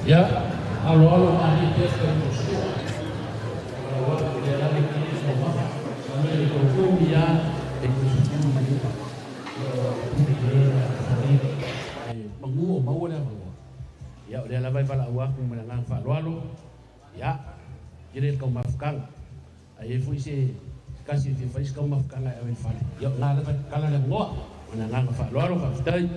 Ia, aloalo malie pea le taliga o le sua, aua o lea lava e tele le taumafa. Masalo e le toe umi lava e toe 15 ona pule lelei lea a Tafalia. Ae manu o maua le avanoa, ia o lea lava e valaau atu ma le agaga faaaloalo, ia, tele le taumafataga. A i ai foi se tasi e fia fai se taumafataga e ave i le fale, ia o lena lava e tatala le avanoa. Ma le agaga faaaloalo, faafetai.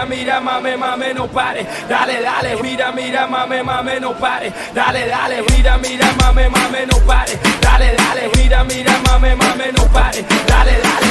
Mira, mira, mame, mame, no pare. Dale, dale, mira, mira, mame, mame, no pare. Dale, dale, mira, mira, mame, mame, no pare. Dale, dale, mira, mira, mame, mame, no pare. Dale, dale.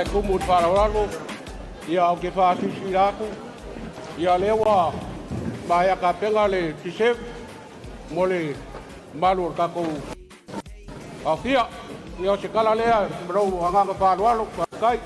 e tumu i le faaaloalo, ia ou te faasilasila atu, ia lea ua maea tapena le dessert mo le mamalu o le tatou aofia. Ia o se tala lea ma lou agaga faaaloalo, faafetai.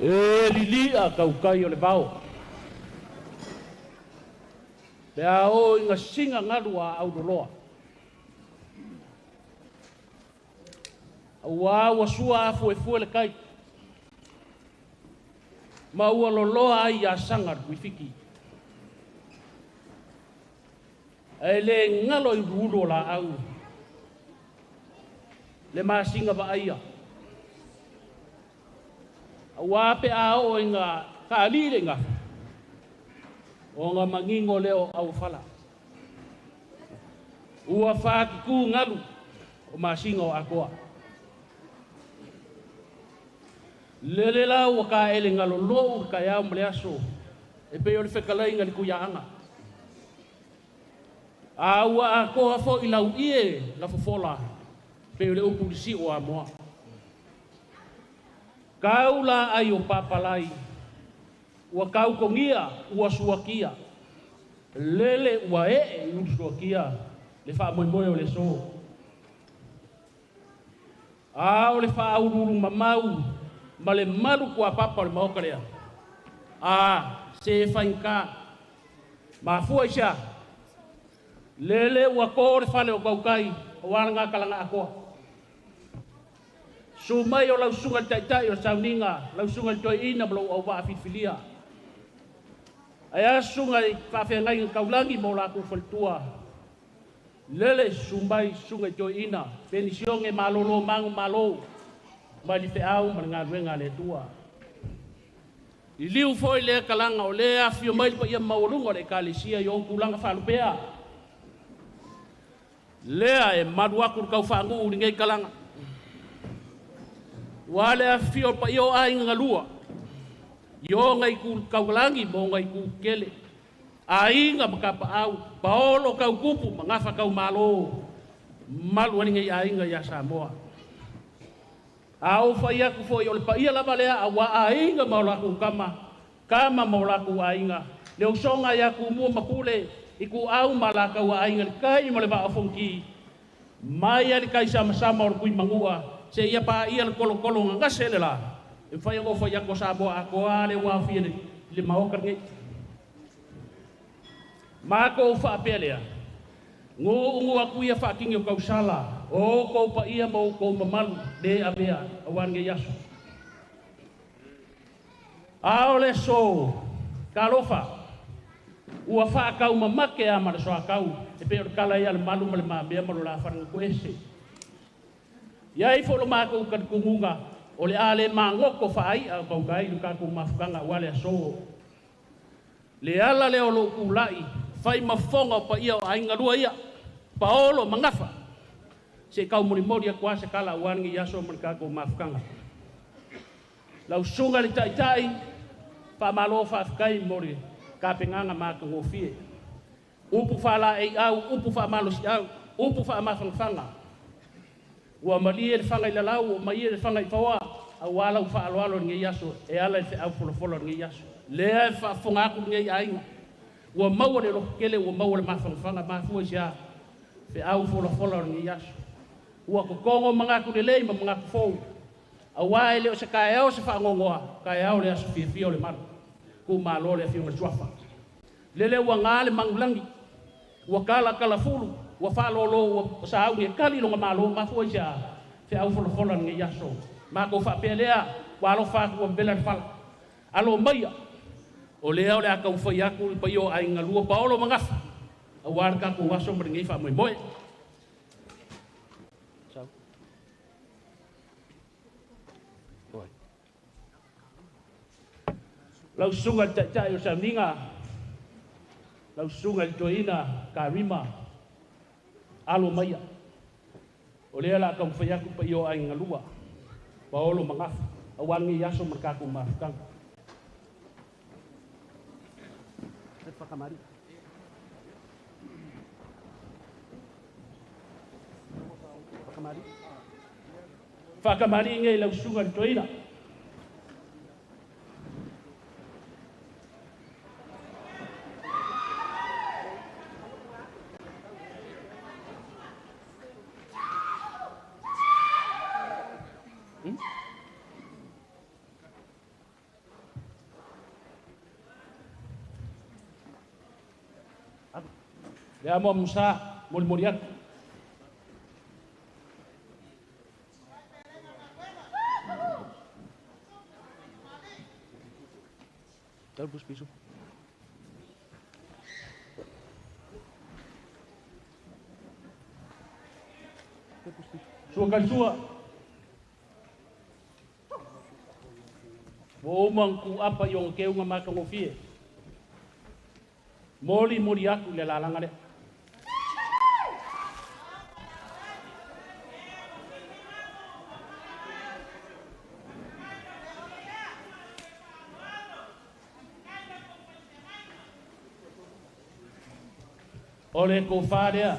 E lilia kaukai o le vao. Pe a o inga singa ngalu a auroloa. Ua ua sua afu e fue le kai. Ma ua loloa ai a sanga wifiki. E le ngalo i rulo la au. Le masinga va aia. Ua pe a o inga ka alile inga. O nga mangingo leo au fala. Ua whaakiku ngalu o masinga o akoa. Lele la ua ka ele ngalo lou ka iau mle aso. E pe o le whekalai nga liku iaanga. A ua akoa fo i lau ie la fofola. Pe o le upulisi o amoa. Kau la ai o papalai. Ua kau kongia, ua suakia. Lele ua ee i suakia. Le wha moe moe o le so. A o le wha aururu mamau. Ma le malu kua papa o le maoka lea. A se whainka. Ma fua isa. Lele ua kō le whale o kaukai. O wala ngā kalanga akoa. Su mai o lausunga le taitai o sauninga, lausunga le toeina ma lou auvaa filifilia. Ae asuga i faafeagaiga kaulagi ma o latou faletua. Lele su mai suga i toeina, penisioge malōlō mago malo, mai le feau ma le galuega a le Atua. I liu foi lea kalaga o lea afio mai le paia maualuga o le ekalesia i ou tulaga faalupea. Lea e malu aku le kaufaaguu i lenei kalaga. Ua le afifio o paia o aiga galua, i oga i kaugalangi ma oga i kukele, aiga ma kapaau, paolo kaukupu ma gafa kaumalo, malu ai lenei aiga ia Samoa. A ou fai atu foi o le paia lava lea auā aiga ma o latou kama, kama ma o latou aiga, le usoga ia Tumua ma Pule, Ituau ma Alataua, Aiga i le Tai ma le Vaa o Fonoti, mai lava i le taisamasama o le Tuimanua seia paia le tolotolo gagase le la, e mafai ona ou fai atu o Samoa atoa lea ua aofia i le Maota lenei. Matou faapea lea, nuunuu atu ia faatini o tausala, o outou paia ma outou mamalu le avea auā lenei aso. A o le aso, talofa, ua faataumamate lava ma le soatau, e pei o le tala ia a le malu ma le mamea ma lo la faletoese. I ai foi lo matou talitonuga, o le a le magoto faai'a o tauta ai le tatou mafutaga aua le aso. Le ala lea o lou tulai, fai ma fofoga o paia o aiga lua ia, paolo ma gafa, se i taumolimoli atu lava se tala aua lenei aso ma le tatou mafutaga. Lau susuga i le Taitai, faamalo faafetai mo le tapenaga matagofie. Upu faalaeiau, upu faamalosiau, upu faamafanafana. Ua malie le faga i lalau, ua malie le faga i faoa, auā lau faaaloalo i lenei aso e ala i le feau folafola o lenei aso. Lea e faafofoga atu lenei aiga, ua maua le lototele, ua maua le mafanafana, mafua i se a? Feau folafola o lenei aso. Ua totogo manatu lelei ma manatu fou, auā e le o se taeao se faanoanoa, taeao le aso fiafia o le malu. Tuumalo le afioga i le Suafa. Lele ua ga le manulagi, ua talatalafulu, ua faalolo, ua sauni e tali lona malo, mafua i se a? Feau folafola lenei aso. Matou faapea lea, ua alofa atu ua vela le fala. Alo maia, o lea o le a taumafai atu le paia o aiga lua, paolo ma gafa, auā le tatou aso ma lenei faamoemoe. Lau susuga i le Taitai o Sauniga, lau susuga i le Toeaina Karima, alo maia, o lea o le a taumafai atu le paia o aiga lua, paolo ma gafa, auā lenei aso ma le tatou mafutaga. Faakamalii nei lau susuga i le Toeaina. Le amo Musa, molimoli atu. Sua kaisua. Ua uma ona tuuapa i ona keuga matagofie. Moli moli atu i le lalaga lea. O le tofa lea,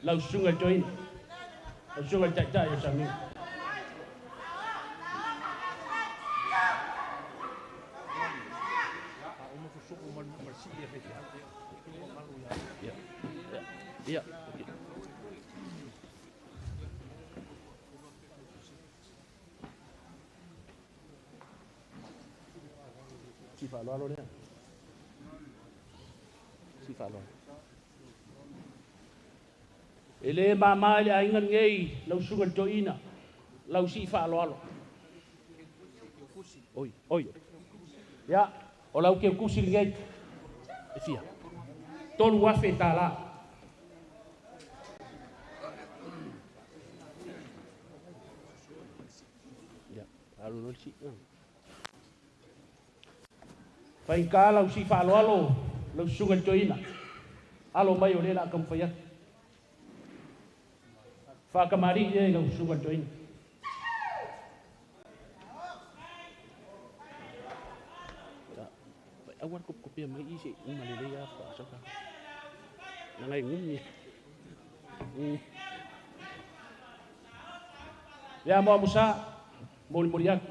lau susuga i le Toeaina, lau susuga i le Taitai o Sauniga. Ia, Si faaaloalo lea. Si faaaloalo. E le mama i le aiga lenei, lau susuga i le Toeaina, lau sii faaaloalo. Oi, oi. Ia, o lau keukusi lenei. E fia. 3,000 tālā. Ia, alu loa le sii. Faigata lau sii faaaloalo, lau susuga i le Toeaina. Alo mai o lea o le a taumafai atu. Faakamalii e lau susuga i le Toeaina. Aua le kopikopia mai i seʻi uma lelei lava faatoa sau tatou. Leaga e gumi. Ia mo Amusa, molimoli atu.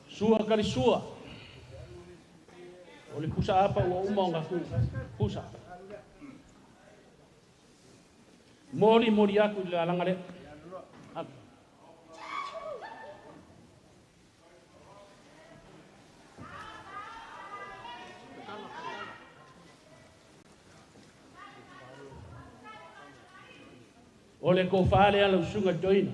Sua kalisua. O le pusa apa ua uma ona ku pusa. Moli moli atu i le alaga lea. O le kofa lea lau susuga i le toeaina.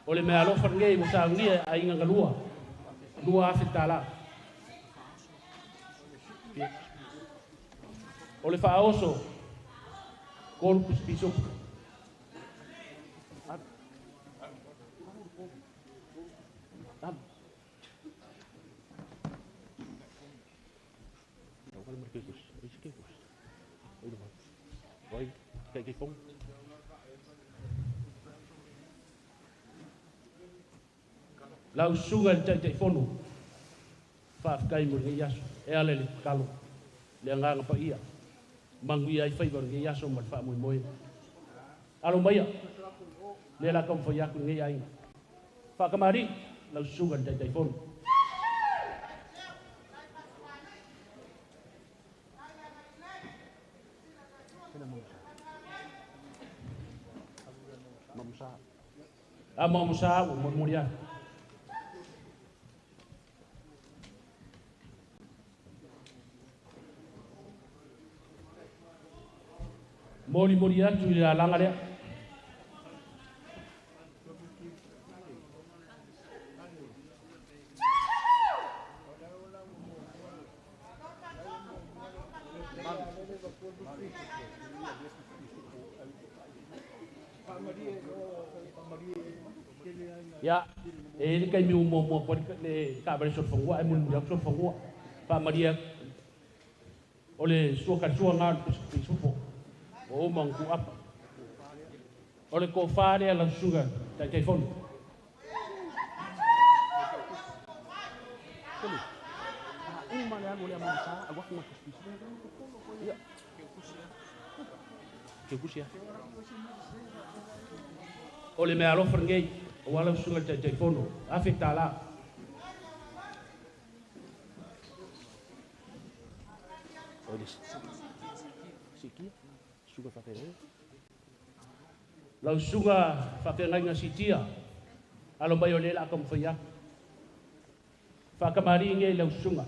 O le meaalofa lenei ua saunia e aiga galua, $2,000. O le faaoso, 3 pisipisopu. Lau susuga i le Taitaifono, faafetai mo lenei aso. E ala i le tatalo, le agaga paia, manuia ai faiva o lenei aso ma le faamoemoe. Alo maia, lea la taumafai atu lenei aiga. Faakamalii, lau susuga i le Taitaifono. Amo Musa ua molimoli atu. Molimoli atu i le alaga lea. Ia, e i ai le taimi ua muamua atu ai le taavale solofanua ae mulimuli atu solofanua. Faamalie atu, o le sua talisua lena o le pisupo ua uma ona tuuapa. O le tofa lea lau susuga Taitaifono. O le meaalofa lenei aua lau susuga i le Taitaifono, $1,000. Lau susuga faafeagaiga Sitia, alo mai o lea o le a taumafai atu. Faakamalii nei lau susuga.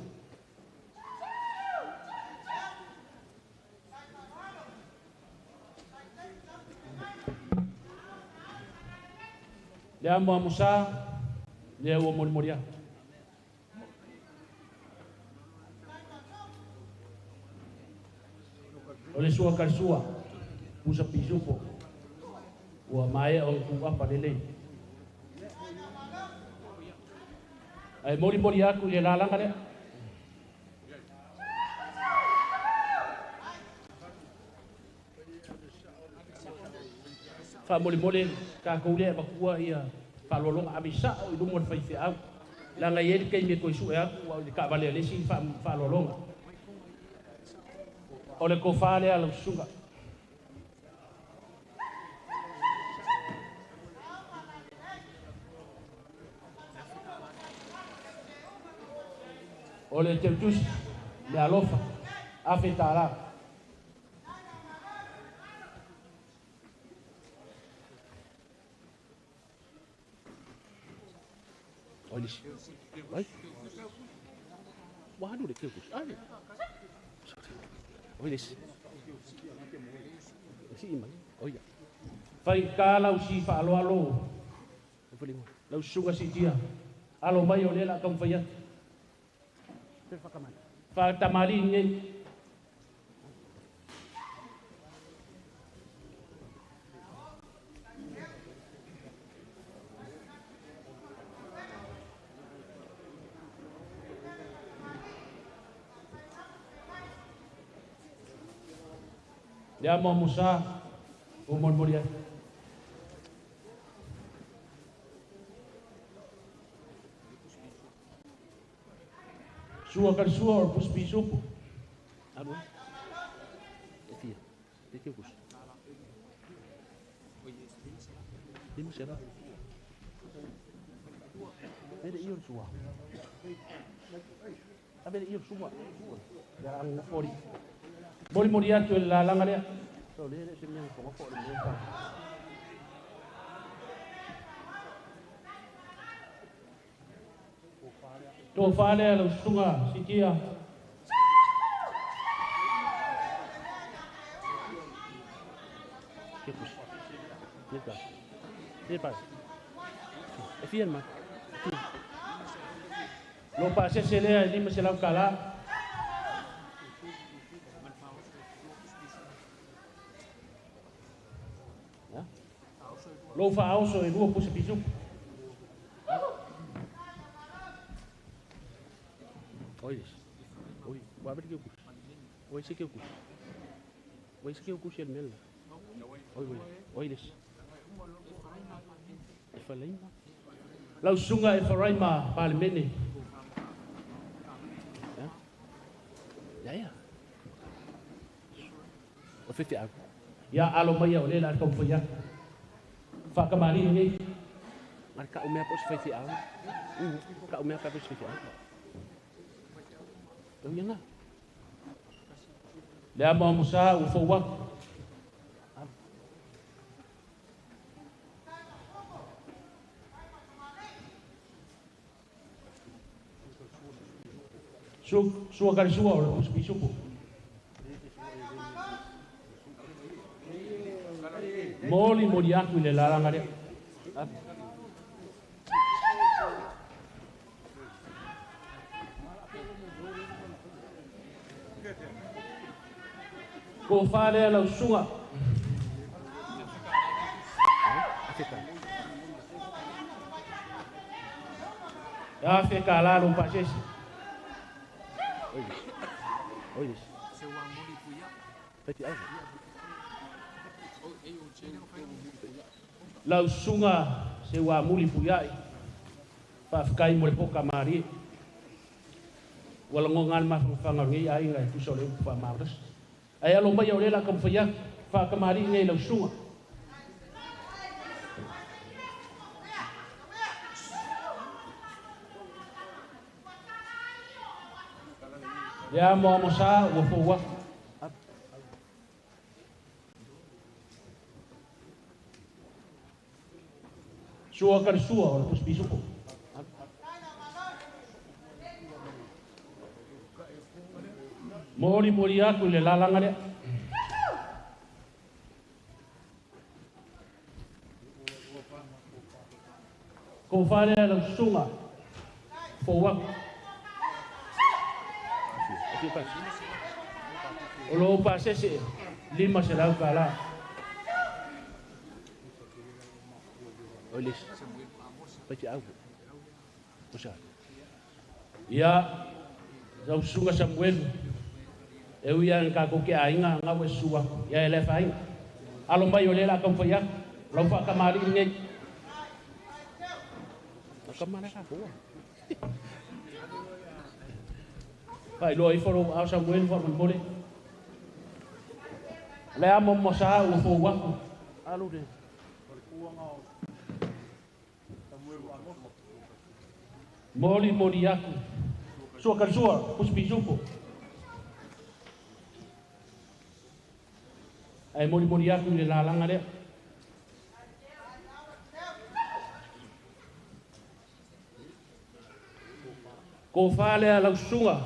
Le amo amusa, lea ua molimoli atu. O le sua kalisua, pusa pisupo, ua maea ona tuuapa lelei. Ae molimoli atu i le lalaga lea. Faamolemole tatou lea e avatua ia faaaloaloga ave sao i luma o le faifeau. Leaga e i ai le taimi e toe sue atu ua le taavale a le isi faaaloaloga. O le tofa lea lau susuga. O le teutusi, le alofa, $1,000. Faigata lau si faaaloalo, lau susuga Sitia, alo mai o lea o le a taumafai atu. Faatamalii nei. Le amo musa o molimoli ai. Sua ka sua o pusi pisupu. Alu. E fia. E fia pusi. Lima sera. Vede io il sua. Avere io sua. Ya ang fori. Moli moli atu la langa lea. So le se mea fonga fo le mea. To fale la usunga sikia. Che pusi. Ne pas. Ne pas. E fia ma. Lo pase se le lima se la kala. Ya. Lo fa auso e lua pusi pisu. Oi. Oi, va ver que eu Oi, se que eu Oi, se que eu el mel. Oi, oi. Oi, des. E falaima. Lau sunga e faraima palemene. Ya ya. O fete au. Ya alo mai o le la ka fo ya. Fa ka mari ni. Mar ka o mea po se fete au. Ka o mea ka po se fete au. Tau ia nga. Le amo musa u fo wa. Sua ka sua o pusi pisupu. Moli moli aku i le lalanga lea. Ko whālea lau sunga. Ia fe ka la lo pasesi. Oi. Oi. Lau sunga se wa muli puiai. Whawhikai mo le poka marie. Wala ngonga le mawhanga ngi ai ngai tusa o le upu wha. Ai alo mai o le la kamwhia whakamari ngai lau sunga. Le amo amo sa ua fōua. Sua ka sua o le pusi pisupo. Moli moli aku le lalanga lea. Ko whalea lau sunga. Fōua. O lo pasese lima se lau kala. Olis. Pati au. Usa. Ia lau sunga Samuel. E uia nga ko ke ainga nga we sua. Ia ele fa ainga. Alo mai o le la ka fa ya. Lau fa ka mari ngai. Ka mara ka ko. Pai loa ifo lo au Samuel fa mole. Le amo mo sa u fo wa. Alu de. Moli moli aku. Sua ka sua, pusi pisupo. Ai moli moli aku le lalanga lea. Ko whalea lau sunga.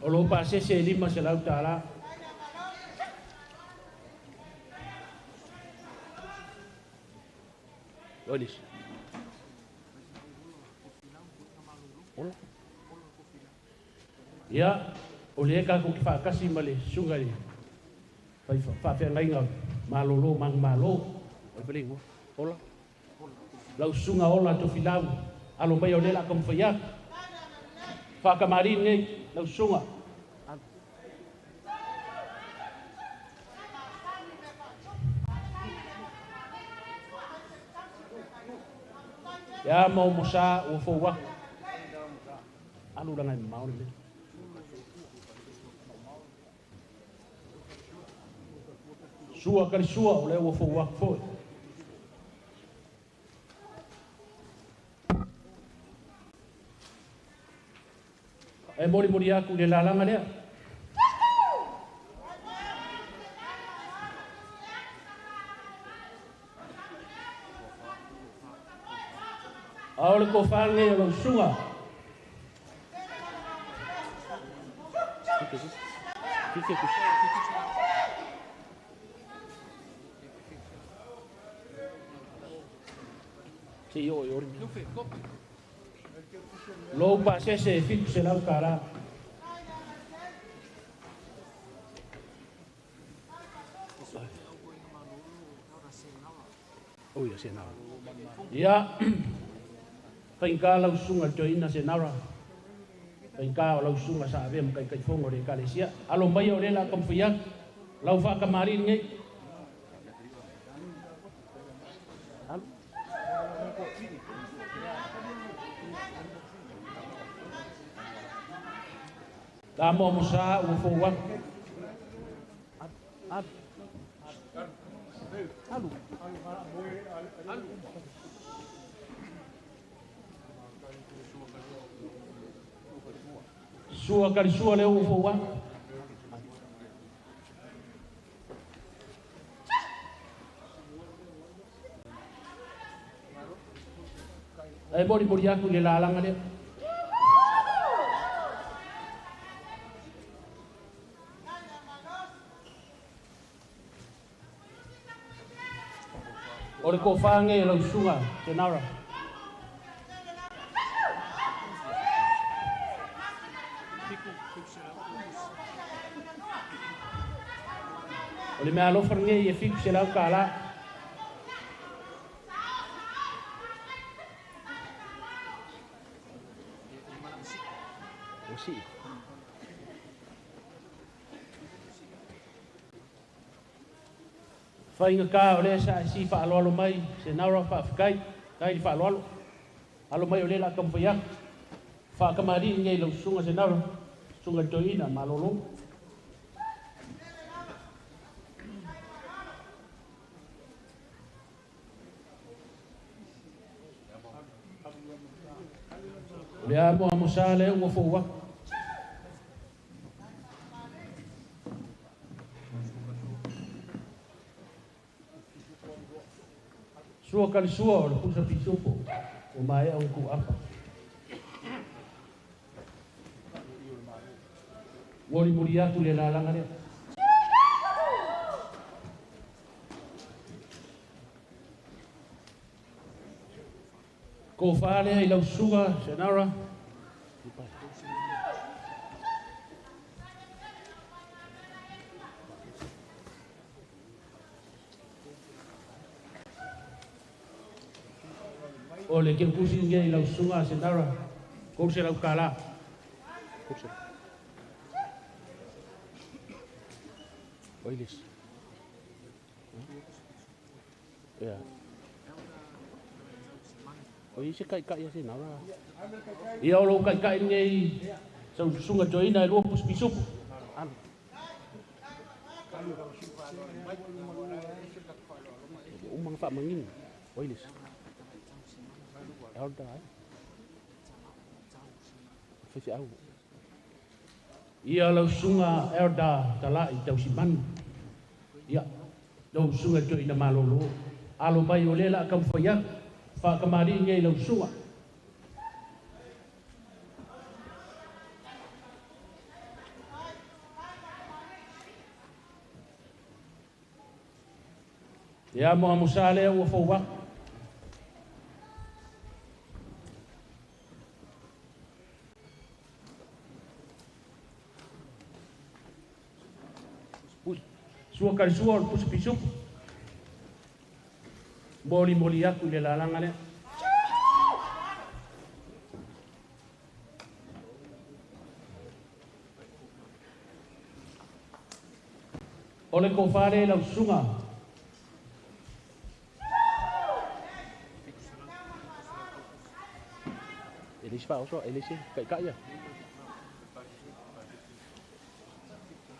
O lo pasese lima se lau tala. Olis. Ola. Ia, o le ka ku whakasi ma le sunga le. Whawhengainga malolo mang malo. Oi pele ngo. Ola. Lau sunga ola to filau. Alo mai o le la kamfai atu. Whakamari nei lau susuga. Ia mo mosa ua fou atu. Alu langa i mamao le mea. Sua kali sua o le ua fou atu foi. E moli moli aku le lalanga lea. A o le kofānge o lau susuga. Lou pasese e 700 tala. Oi, se nara. Ia, faigā lau susuga le toeaina Senara. Faigā o lau susuga sa avea ma taitaifono o le ekalesia. Alo mai o lea o le a taumafai atu. Lau faakamali'i lenei. Alu. La mo mo sa ua fou atu. Alu. Alu. Sua kali sua le ua fou atu. E moli moli aku le lalanga lea. O le kofāge e lau susuga Senara. O le meaalofa lenei e $700. Faigata o lea sa e si faaaloalo mai Senara faafetai tai le faaaloalo. Alo mai o lea o le a taumafai atu. Faatamalii lenei i lau susuga Senara, susuga i le toeaina malolo. O le a moamosa lea ua fou atu. Sua kali sua o le pusa pisupo o maea o ku apa. Moli moli atu le lalanga lea. Ko whālea i lau susuga, Senara. O le keukusi nge i lau susuga, Senara. $300. Oilis. Ia. O i se kaikai a Senara. Ia o lou kaikai lenei sau susuga toeaina e lua pusi pisupu. Alu. Ua uma ona faamagino. Oilis. Elda ai. Faifeau. Ia lau susuga Elda Tala'i Tausimanu. Ia, lau susuga toeaina malolo. Alo mai o lea o le a taumafai atu. Faatamalii nei lau susuga. Ia mo amosa lea ua fou atu. Sua kali sua o le pusi pisupu. Moli moli atu i le lalaga lea. O le kofale lau susuga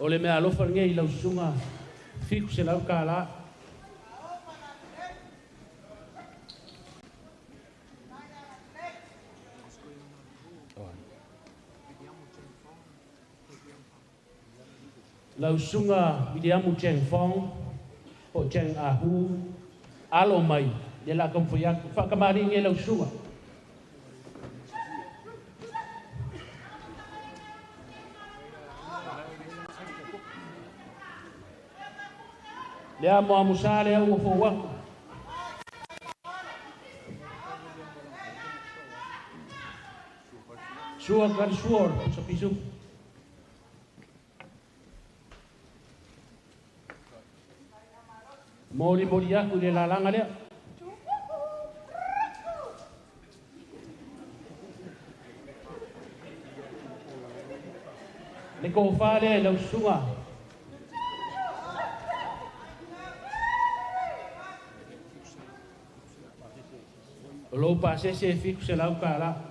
O le mea alofa lenei lau susuga $700. Lau susuga Wiliamu Cheng Fong po Cheng Ahu alo mai le la kamfo atu whakamari nge lau susuga. Le amo amusa le au fo waku. Sua kar suor sa pisu. Moli moli aku le lalanga lea. Le kofa le lau susuga. O lou pasese e $700.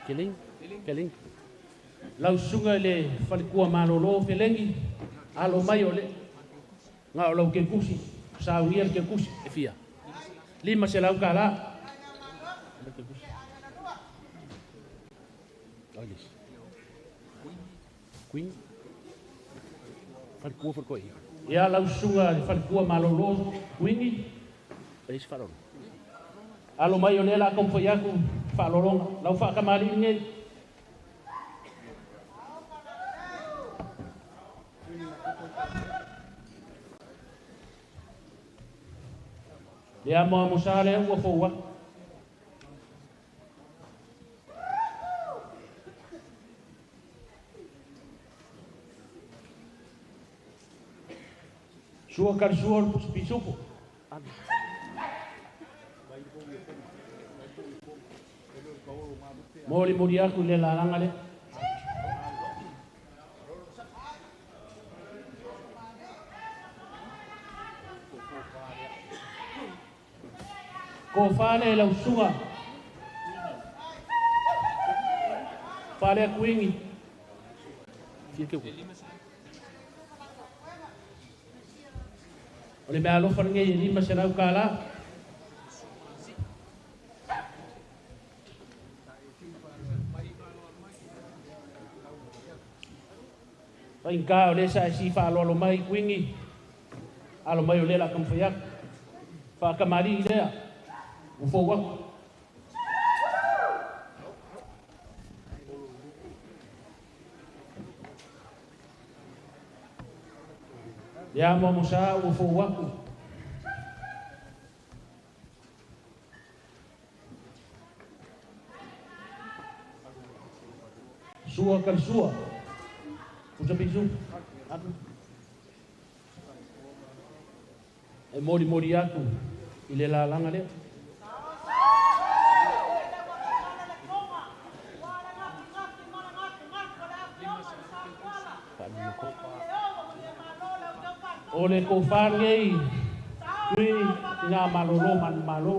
Keling, keling. Lau susuga le falikua malolo felengi, alo mai o le ngā o lau ke kusi, saunia le ke kusi, e fia. $500. Queen. Falikua falikua ia. Ia lau susuga le falikua malolo, Queenie. Alo mai o le la komfo iaku, whaalolonga, lau whaakamari ngei. Le amo amusa le ua fōua. Sua kar sua o pusu pisupo. Moli moli aku le lalanga le. Ko fale lau susuga. Fale kuingi. O le mea alofa lenei e $500. Fainka o le sa e si whaaloalo mai kuingi. Alo mai o le la kamfo iaku. Whakamari lea. Ufo waku. Le amo amusa ufo waku. Sua kal sua. Pusa pisu. E mori mori aku i le lalanga lea. O le kofangei kui ngā malolo man malo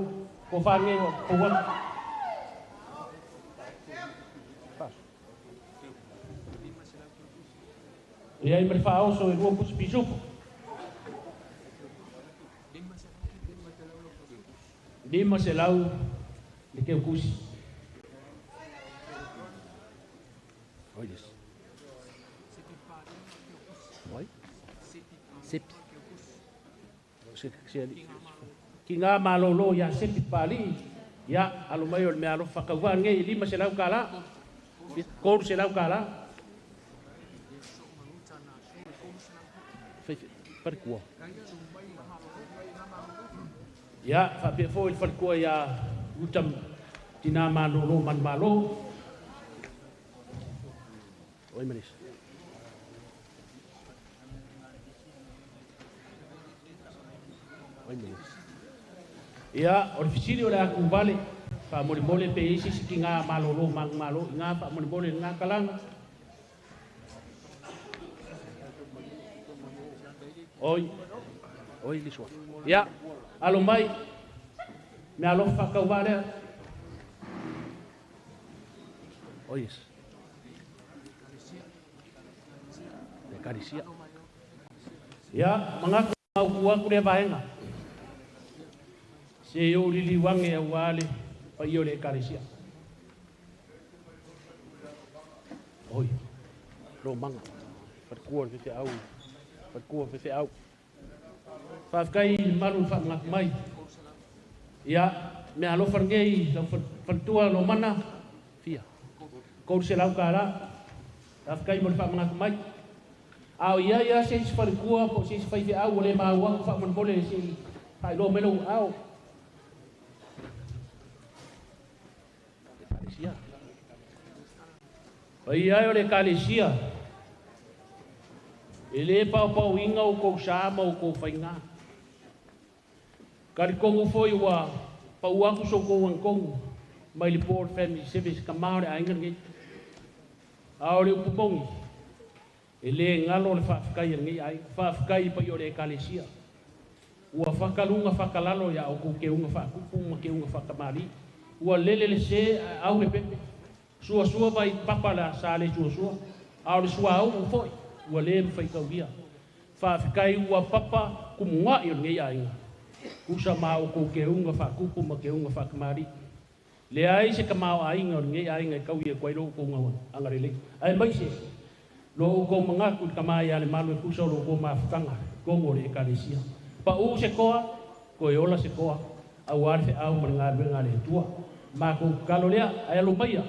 kofangei o kowak. Ia i mare whaoso e rua pusi pisupo. $500 le keu kusi. Sepi. Ki ngā malolo ia sepi pali, ia alo mai o le mea alofa whakaua ngei $500, $300. Falikua. Ia, whapea fo i le falikua ia utam tina malolo man malo. Oi manis. Ia, o le fisili o le aku vale. Faamolemole pe isi si ki ngā malolo malo ngā faamolemole ngā kalanga. Oi, oi lisua. Ia, alo mai, me alofa whakauā lea. Oi yes. Le karisia. Ia, mangaku au kuaku lea vaenga. Se o lili wange au ale, pa i o le karisia. Oi, lo manga. Patkua te au. Patkua te au. Whawhikai maru whaangaku mai. Ia, me alofa ngei, lau whantua lo mana, fia. Kou se lau ka la, whawhikai mo le whaangaku mai. Ao ia ia se isi wharikua, po se isi whaiwhi au, o le maua whaamonmole se whailoa melo au. Le kalesia. Pai ai o le kalesia. E le pau pau inga o kou sama o kou whainga. Karikongu foi ua pau aku so kou angkongu. Mai le Board Family Service ka maore a inga ngi. Ao le upumongi. E le ngalo le whaafkai ngi ai. Whaafkai pa i o le ekalesia. Ua whakalunga whakalalo ia o kou ke unga whakupu ma ke unga whakamari. Ua lele le se au le pepe. Sua sua vai papa la sa le sua sua. Ao le sua au foi. Ua le mwhaikauria. Whaafkai ua papa kumunga i o ngi ai. Kusa ma o kou ke unga whakupu ma ke unga whakamari. Le ai se kamao ainga o ngi ainga kau ia koe lo kou ngawa angarele. Ai mai se lo kou mangaku kamai ale malu e kusa o lo kou mafukanga kongo le ekalesia. Pa u se koa, koe ola se koa, au are au ma ngā renga le tua. Ma kou kalo lea, ai alo maia.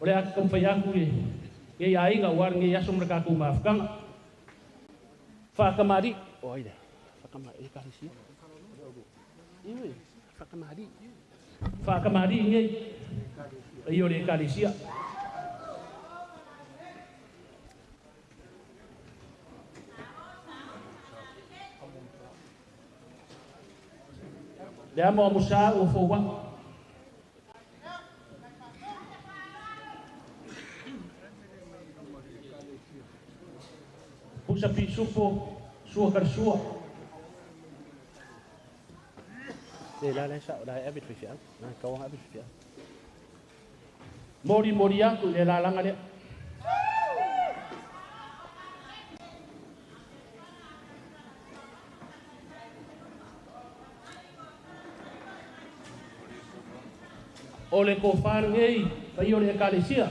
O le aka kamwhai aku e ngi ainga o are ngi aso mra ka kou mafukanga. Whakamari, o aire, whakamari, ekalesia. Iwe, whakamari. Whakamari ngi, ai o le ekalesia. Le amo amusa o fōwa. Pusa pisupo, sua karsua. Le la la sa la abit fi fiau. Na kau abit fi fiau. Mori mori aku le la langa le. O le ko whanengei, pai o le ekalesia.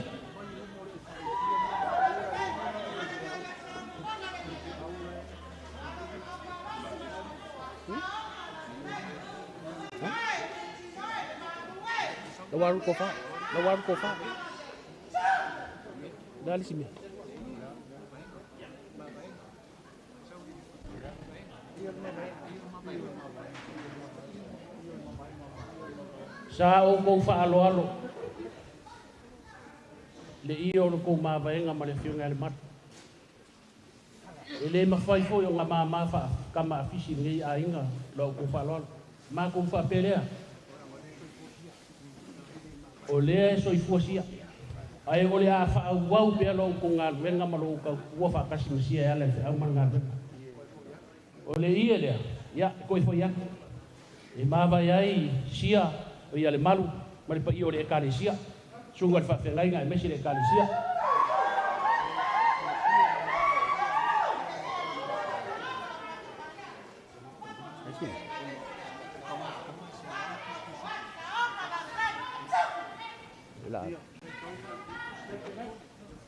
La waru ko wha, la waru ko wha. Dali si mea. Sa o kou whaaloalo. Le ia o le kou māwaenga ma le whionga le matu. E le mawhai foi o ngā māmā wha kama awhisi ngei a inga lo kou whaaloalo. Mā kou whapelea. O lea e soifua sia. Ai o le a whaauau pea lo kou ngā luenga ma lo kou kua whakasi masia e ala e au ma ngā luenga. O le ia lea, ia, koe foi aku. E māwai ai sia o ia le malu, ma le pai o le ekalesia. Sunga le whawhengainga e mesi le ekalesia.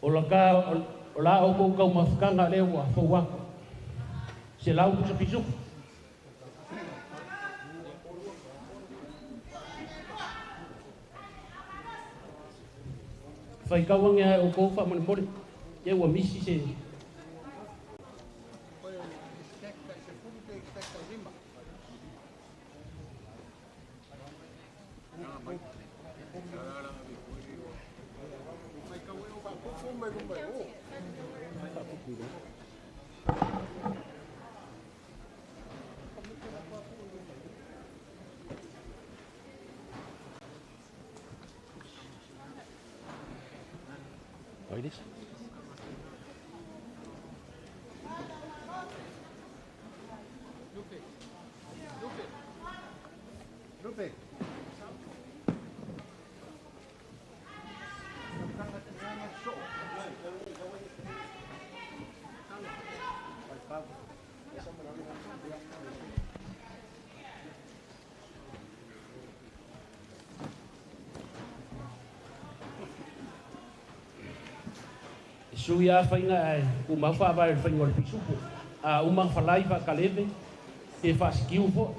O la ka, o la o kou kau mafukanga le ua fauako. Se lau kusa pisuku. Whai kauange ai o kou wha mone. Ia ua misi se. Ladies. Sui a whainga e kumau wha vai whainga o le pisupo. A umang whalai wha kaleve, te wha sikiu fo.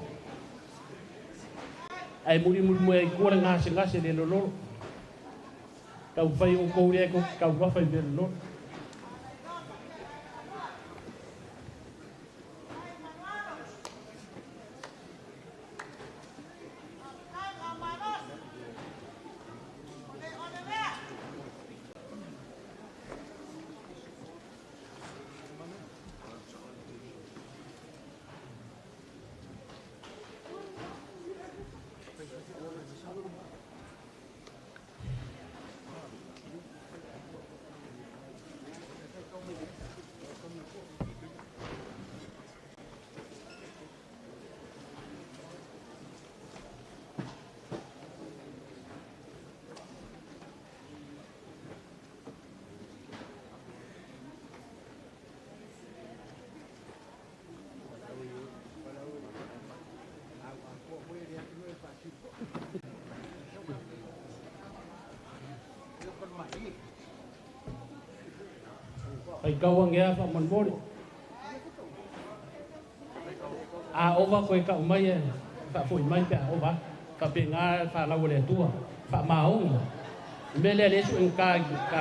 Ai muri muri mua i kua le ngase ngase le lololo. Kau whai o kourea ko kau wawhai me lololo. Ai kauang ea wha monmori. A ova koe ka umai e wha fui mai pe a ova. Ka pe ngā wha lau le atua. Wha maongi. Me le lesu en ka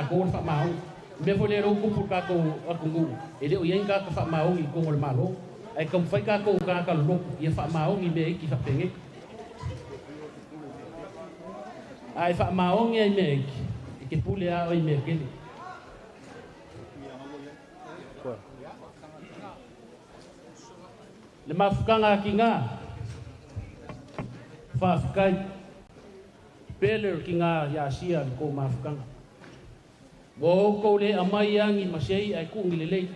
kō wha maongi. Me fo le rau kupu ka kou aku ngu. E leo ieng ka wha maongi kongo le malo. Ai ka mwhai ka kou ka ka loko. Ia wha maongi me iki wha penge. Ai wha maongi ai me iki. E ke pule a oi me kele. Le mafukanga ki ngā whawhikai pele ki ngā iasia le ko mafukanga. Mo kou le amai angi masei ai kungi le lei.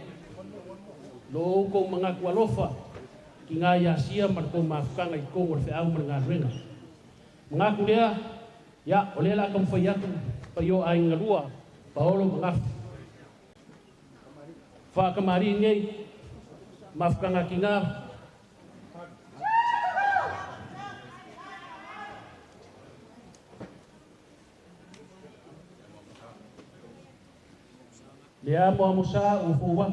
Lo kou mangaku alofa ki ngā iasia ma le ko mafukanga i kongo le wheau ma le ngā ruenga. Mangaku lea, ia, o lea la kamwhai atu, pai o ai ngalua, paolo mangafu. Whakamari nei, mafukanga ki ngā Le amo amo sa o fua.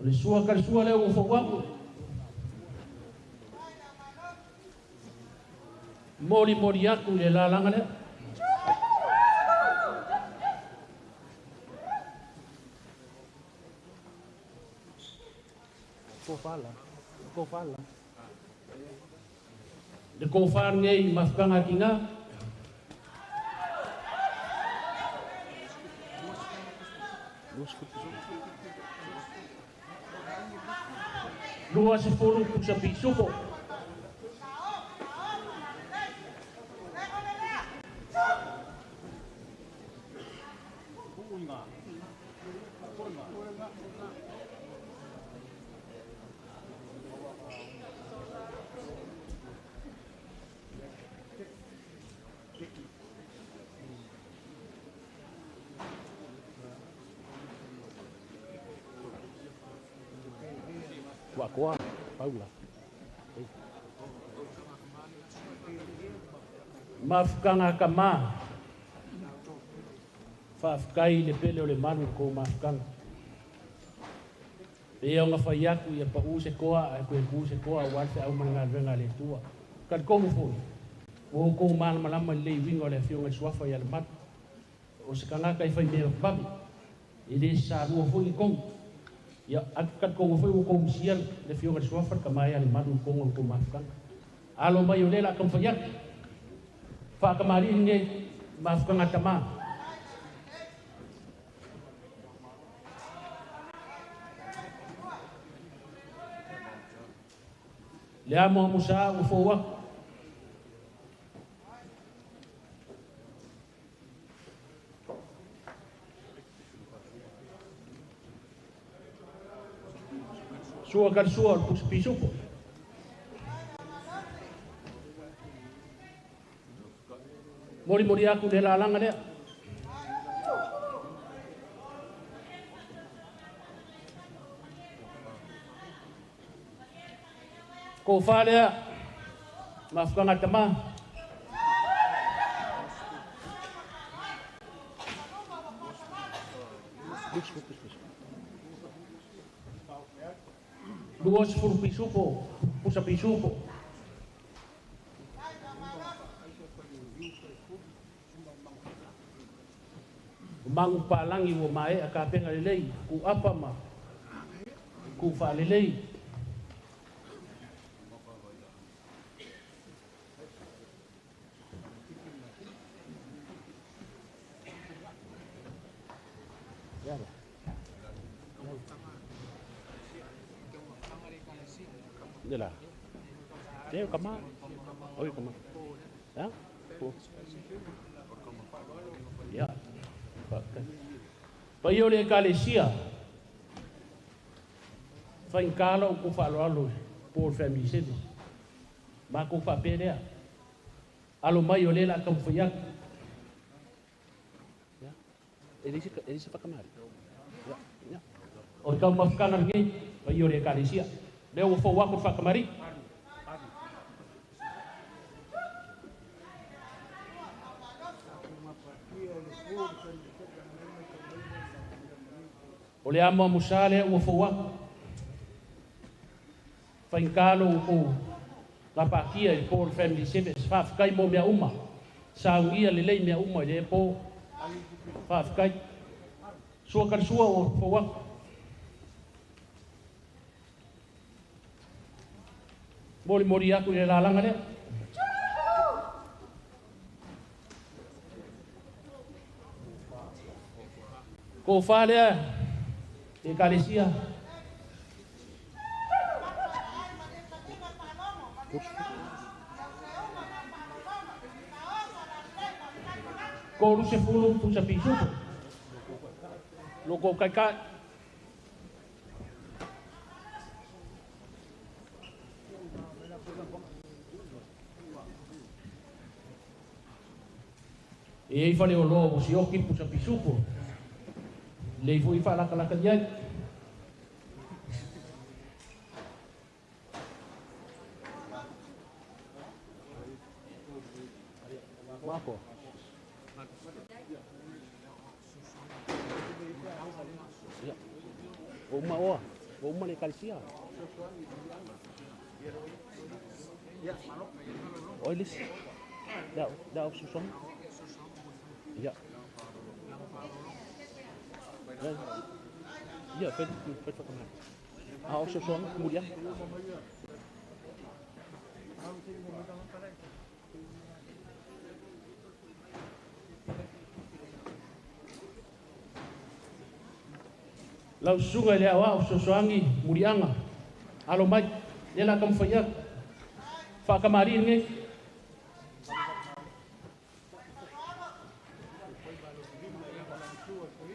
Le sua ka sua le o fua. Mori mori aku le la langa le. Ko fala. Ko fala. Le kōwhār ngei mafukanga ki ngā. Lua se folu pusa pisupo. Koa, Paula. Mafukanga ka mā. Whawhikai le pele o le manu ko mafukanga. E au ngā whai aku ia pa use koa, ai koe ku se koa, o alfe au mana ngā renga le tua. Ka kongu fōi. O kou mana malama le winga o le whionga suafa i ale matu. O se kangaka i whai mea papi. E le sa rua fōi i kongu. Ia atu kongo foi o kongo sia le fioga suafa ka mai ale manu kongo ko mafukanga. Alo mai o le la kam faiak. Fa ka mari nge mafukanga tama. Le amo amusa ua fou aku. Sua kali sua o le pusa pisupo. Mori mori aku le lalaga lea. Ko wha lea, mafukanga tama. 20 pisupo, pusa pisupo. Mangu palangi ua mae a kapenga lelei, ku apa ma, ku whaalelei. La. Teo kama. Oi kama. Ya? Po. Ya. Pai o le ekalesia. Whaingkala o ko whaaloalo po o family service. Ma ko whapelea. Alo mai o le la kamwhaiak. Ya. Elise whakamari. Ya. Ya. O te kaumawhakanga nge, pai o le ekalesia. Lea ua fou aku whakamari. O le amo amusa lea ua fou aku. Whaingkalo o ngapakia i Paul Family Service. Whaafkai mo mea uma. Saungia lelei mea uma i le po. Whaafkai. Sua kari sua o fou aku. Mori mori aku i le lalaga lea. Ko wha lea, e ekalesia. Ko ruse fulu pusa pisupo. Loko kaikai. E ei whale o loa o sioki pusa pisupo. Le ifo i whaalakalaka iai. Mako. Ya. O uma oa. O uma le kalisia. Oilis. Da da suson. Ya. Ya, pet pet whakamari. Ah, o suson kemudian. Lau susuga i le awa o sosoangi murianga. Alo mai, le la kamwhaiak. Whakamari nge.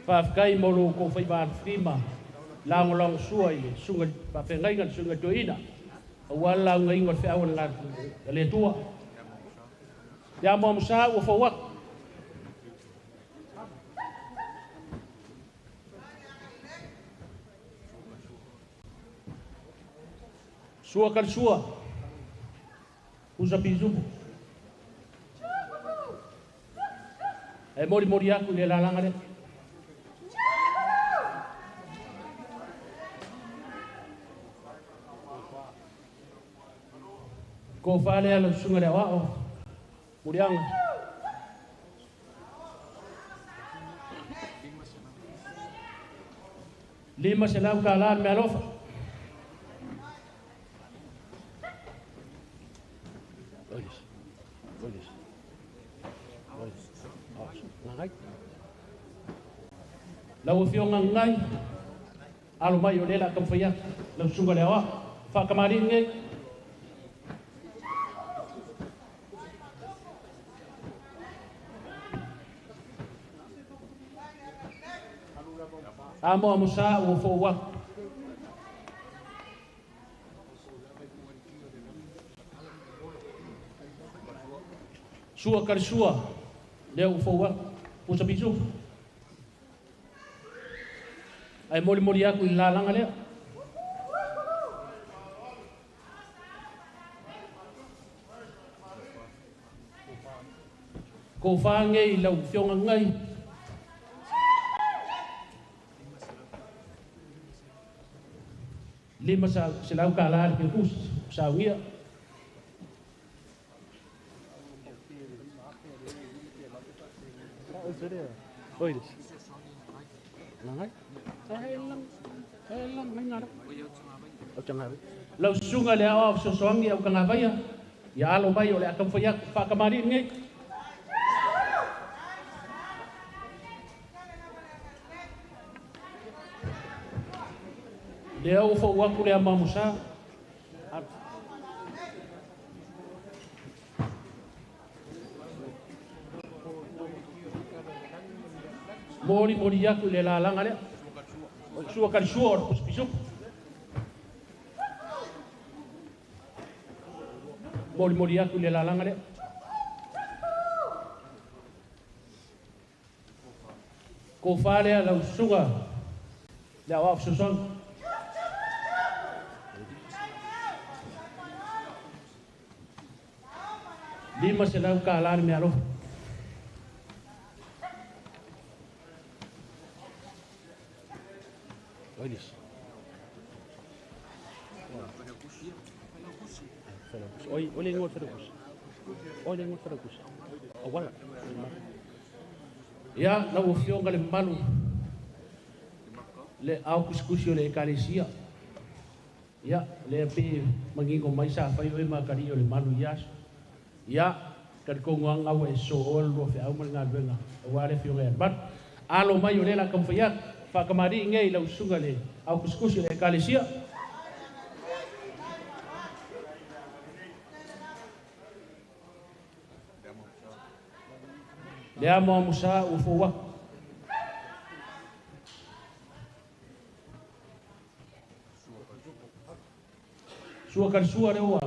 Whaafkai molo ko whaiwaalfima. Lango lango sua i le sunga whawhengainga le sunga toina. Aua launga ingo le whiawa le le tua. Ia mua musa ua whauak. Sua kali sua. Usa pizubu. E mori mori aku le lalanga le. Ko whale ala sunga le wao. Murianga. Lima se lau ka la me alofa. Lau afioga ngai alo mai o le la kamwhaiak lau sunga le awa whakamari ngai. Amo amo sa ua fou aku. Sua karisua, lea ua fou aku. Pusa pisu. Ai moli moli aku i lalanga lea. Ko whange i lau fionga ngai. Lima sa se lau ka la ke kus sa ngia. Oi. Langai. Elang ngai ngara. Au changa. Lau sunga le au so soangi au kanga vaia. Ya alo mai o le akam faia fa kamari ngai. Le au fo aku le amamusa. Mori mori aku le la langa le. Sua karisua o puspisu. Mori mori aku le la langa le. Ko whalea lau suga le au susan. Lima se lau ka alani me alofa. Oilis. Oi, ole ngol ferakus. Ole ngol ferakus. Awala. Ya lau fionga le malu. Le au kuskusi o le ekalesia. Ya le pe mangingo mai sa fai oi makari o le malu ias. Ya ka kongo anga e so o lo fe au mal ngaluenga. Wa le fionga ya. Bat alo mai o le la kamfaya fa kamari ngai lau sunga le au kuskusi le ekalesia. Le amo amusa ufo wa. Sua karisua le oa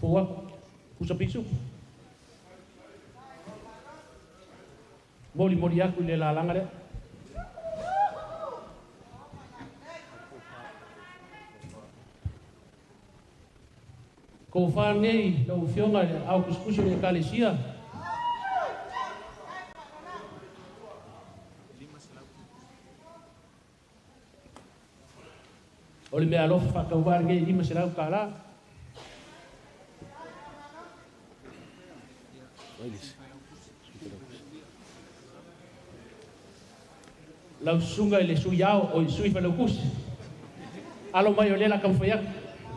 fo wa pusa pisu. Moli moli aku le lalanga le. Ko whanei lau fionga le au kuskusi le ekalesia. O le mea alofa whakauware ngei lima se lau ka la. Lau sunga i le sui ao o i sui whalaukusi. Alo mai o lela kamwhaiak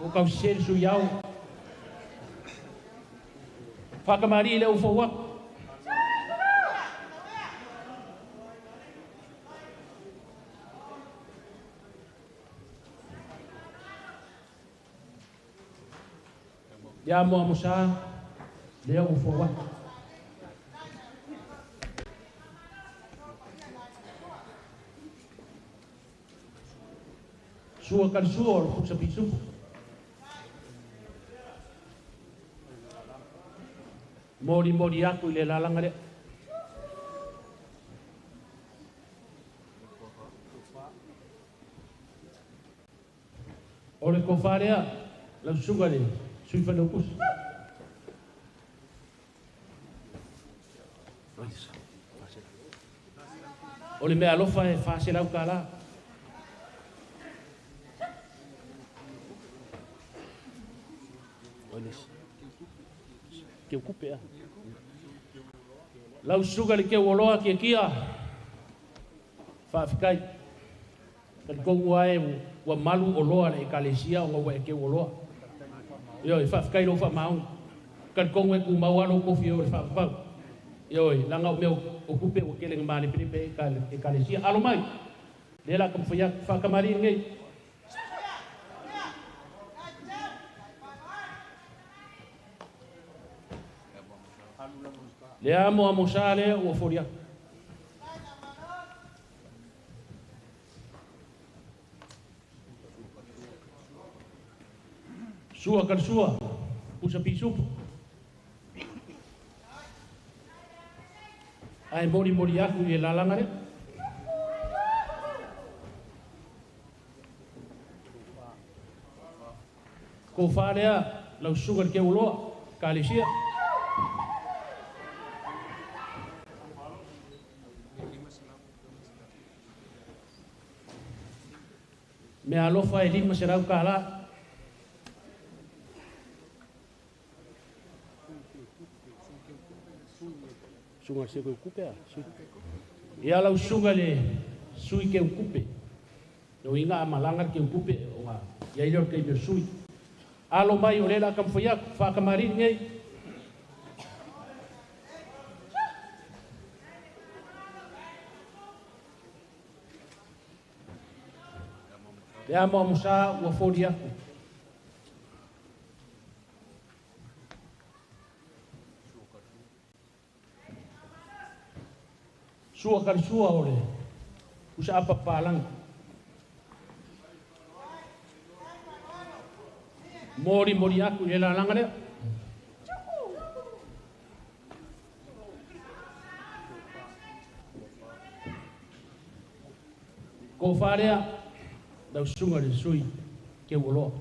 o kau se le sui ao. Whakamari i le ufo Ya mo amusa le ufo wa. Sua karisua o pusa pisu. Mori mori aku i le lalanga le. O le kofarea lau suga le sui whanaukusi. O le mea alofa e whaase lau ka la. Ke ukupe a. Lau suga le ke uoloa kia kia. Whaafkai. Ka kongu ae ua malu oloa le ekalesia o ngau e ke uoloa. Ioi, whaafkai lo wha Ka kongu e kumau alo kofi o le whaafau. Ioi, langa o mea o kupe o kele ngā piripe e ekalesia. Alo mai. Le la kamwhia whakamari ngai. Le amo amo sa le o foria. Sua ka le sua, pusa pisupo. Ae molimoli aku i le lalaga lea. Kofa lea lau susuga i le Keuloa, Ekalesia. Meaalofa e $500. Susuga i le Sui Keukupe a? Ia lau susuga i le Sui Keukupe. No inga a malaga le Keukupe o ga iai lea o le taimi o le sui. Alo mai o lea o le a taumafai atu, faatamalii lenei. Le amo amosa ua foli aku. Sua ka le sua o le pusa apa papalangi. Moli moli aku i le lalaga lea. Kofa lea lau susuga i le Sui Keuoloa.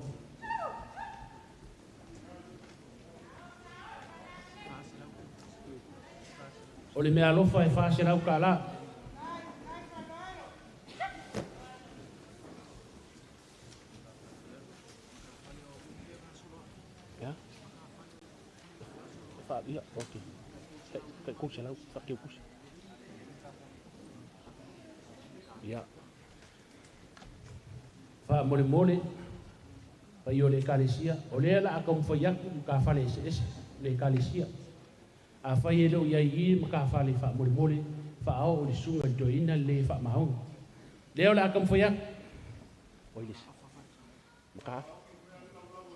O le meaalofa e $400. Ia? Fa ia, okei. Tai 300, fa keukusi. Ia. Faamolemole paia o le Ekalesia, o lea o le a taumafai atu matafale eseese o le Ekalesia. Afai e le o i ai i i matafale faamolemole, faaoo i le susuga i le toeaina le faamaoni. Lea o le a taumafai atu. Oi le isi. Mataafa.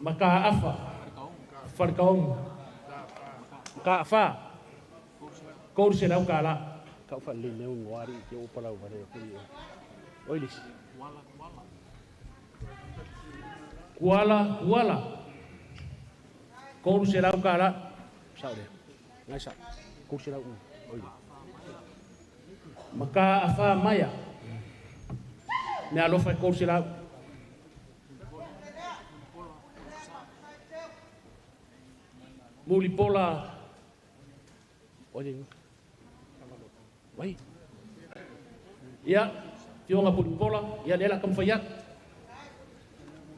Mataafa. Falekaogo. Mataafa. $300. Kau whalele neo ngoari i te o palau wale o kuri o. Oi le isi. Kuala, kuala. $300. Sao lea. Ngai sa. 300. Oi le. Maka afa maia. Mea alofa e 300. Mulipola. Oi le. Vai. Ia, Fioga Mulipola, ia lea o le a taumafai atu.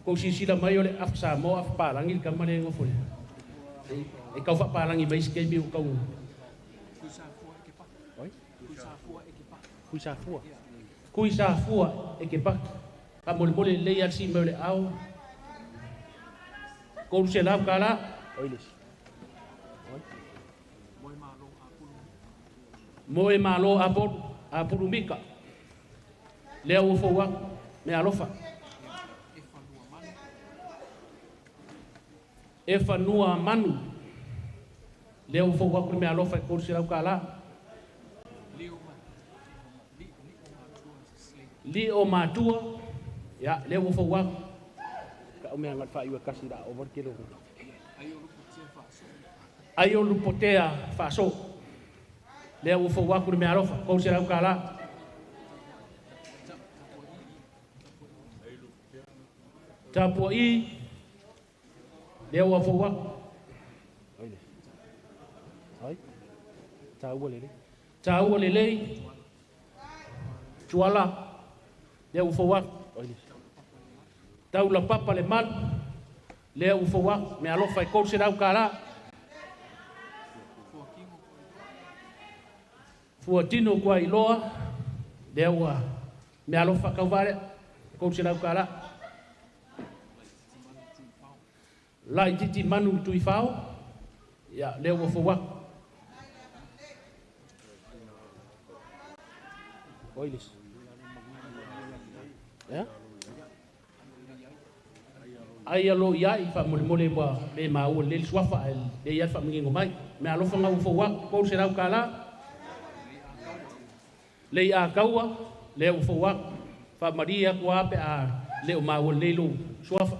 Kou silasila mai o le afa Samoa, afa palangi le tama lea e nofo lea. E tau faapalangi mai isi taimi ua tau. Oi? Kui Safua. Kui Safua e ke paki. Faamolemole lelei lava le sii mai o le ao. $300. Oi le isi. Oi? Moe malo Apolu, Apulu Mika. Lea ua fou atu, meaalofa. E fanua manu. Lea ua fou atu le meaalofa e $300. Lio matua. Ia, lea ua fou atu. Kau mea ngat whaiwa kasi la o ke lo. Ai o lupotea faaso. Lea ua fou atu le meaalofa, $300. Tapuai, lea ua fou atu. Oi le. Ai. Taua lelei. Taua lelei. Tuala, lea ua fou atu. Oi le. Taula papa le malu, lea ua fou atu. Meaalofa e $300. Fuatino kua iloa, lea ua meaalofa kauvaa lea, $300. Laititi manu tuifao, ia lea ua fou atu. Oi le isi. Ia? Ai alo iai faamolemole ua le maua lelei le suafa ae le i ai le faamanino mai. Meaalofa ga ua fou atu, $300. Lei a kaua, lea ua fou atu. Faamalie atu lava pe a le o maua lelei lou suafa.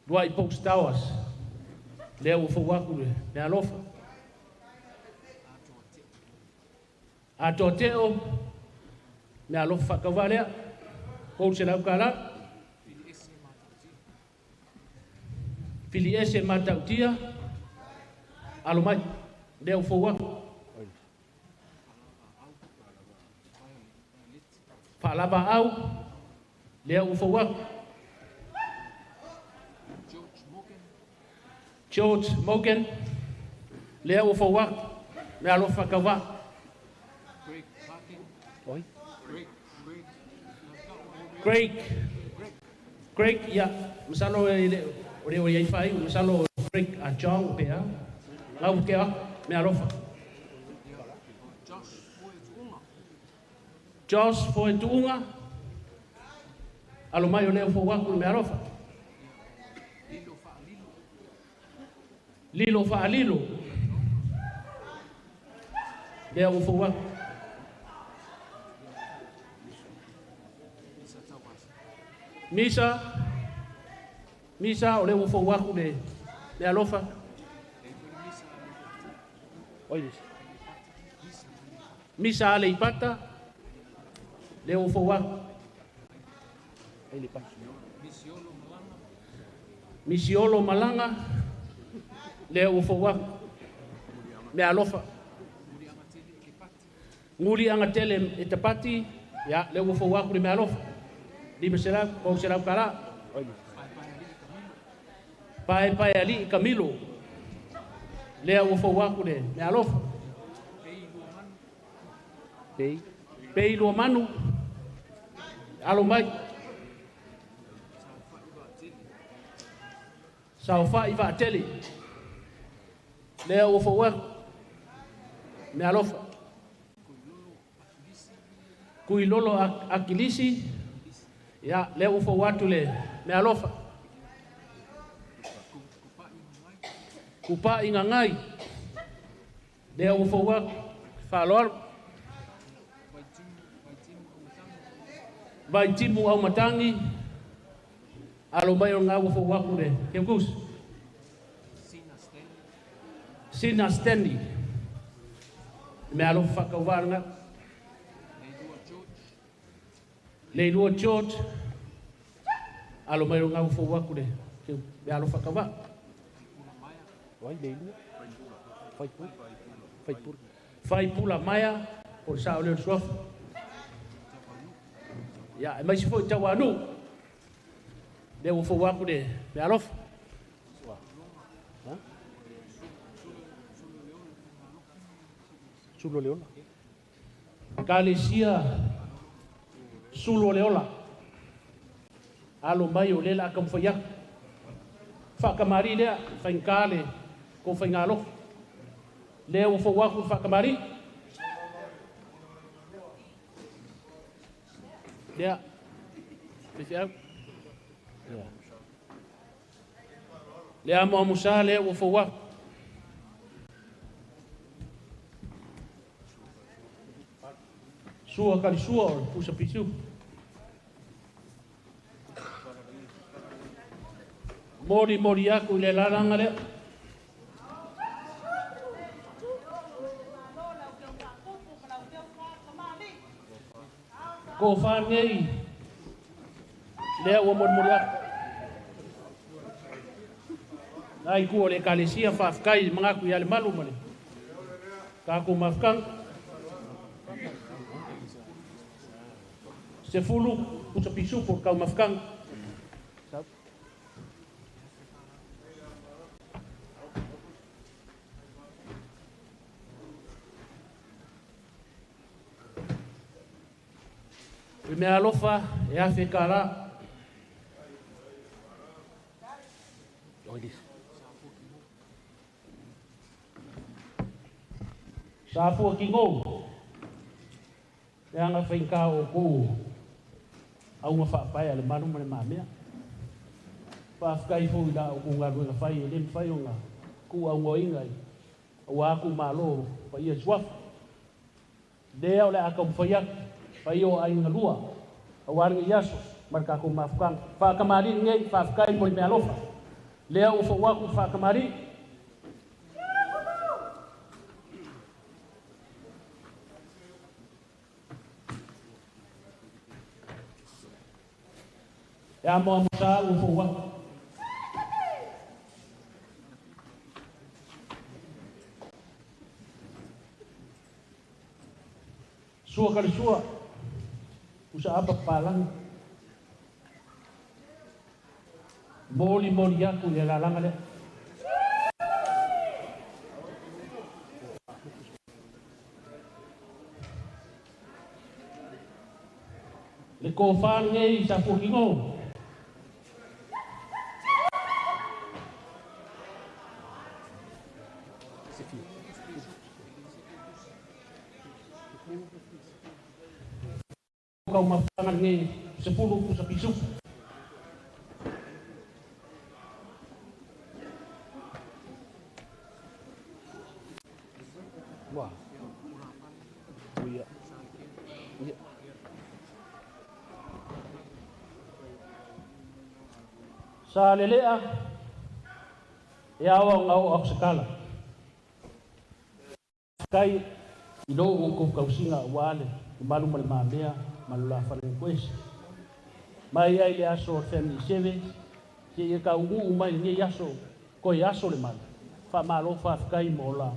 Luai Post Towers, lea ua fou aku le mealofa. Atoa teo, mealofa whakauva lea, 300 kālā. Fili ese matautia, alo mai, lea ua fou aku. Whaalava au, lea ua fou aku. George Morgan, lea ua fou aku, me alofa whakauva. Craig, Craig, ia, masalo e le o le o iai whai, masalo Craig a John pea, lau ke me alofa. Josh Foetuunga, alo mai o lea fou aku me alofa. Lilo Faalilo, lea ua fou aku. Misa, Misa o lea ua fou aku le alofa. Misa ale ipata, lea ua fou aku. Misiolo Malanga, lea ua fou aku. Me alofa. Nguri angatele e tapati, ya, lea ua fou aku le me alofa. 500, 300 kālā. Pae pae ali Camilo, lea ua fou aku le me alofa. Pei lua manu, alo mai. Saofai vaatele, lea ua fou aku me alofa. Kuilolo akilisi, ia, lea ua fou atu le me alofa. Kupa ingangai, lea ua fou atu, whaaloalo. Vai timu au matangi, alo mai o ngā ua fou aku le keukus. Sina Stanley, me alofa whakauvaranga. Leilua George, alo mai o ngā ua fou aku le me alofa whakauva. Whaipula Maia, o le sao leo suafa. Ia, e mai si foi tau anu, lea ua fou aku le me alofa. Sulo Leola. Kalesia Sulo Leola. Alo mai o lela akamwhai aku. Whakamari lea, whaingkale, ko whaingalo. Lea ua fou aku whakamari. Lea, pese au. Lea mo amusa lea ua fou aku. Sua kali sua o pusa pisu. Mori mori aku le lalanga lea. Ko whanei, lea ua mori mori aku. Nai kua le kalesia whaafkai mangaku i ale malu male. Kākou mafukanga. Se fulu, pusa pisu po kau mafukanga. I mea alofa e afe ka rā. Sa afua ki ngō. E anga whainga o kou aunga whaapae a le manu ma le mamea. Whaafkai fo i la o kou ngā ruenga whai e le mwhai o ngā ku aunga inga i aua aku malo pa ia suafa. Lea o le aka mwhai aku. Pai o ainga lua, au aringa iaso, marka ko mafukanga. Whakamari ngei, whaafkai mo le mea alofa. Lea ua fo'u aku fa'akamali'i. E amoamosā ua fo'u aku. Sua ka le sua, pusa apa papalagi. Molimoli aku i le lalaga lea. Le kofā lenei i sa fuakigo. Taumafaga lenei 10 pusa pisupu. Ua. Ia. Ia. Sa lelea e aoa gao au sekala. Kai i lou oukou kausiga auā le malu ma le mamea ma lo lafalega mai ai le aso o le Family Service seia tauguu mai lenei aso toe aso le malu faamālō faafetai mo la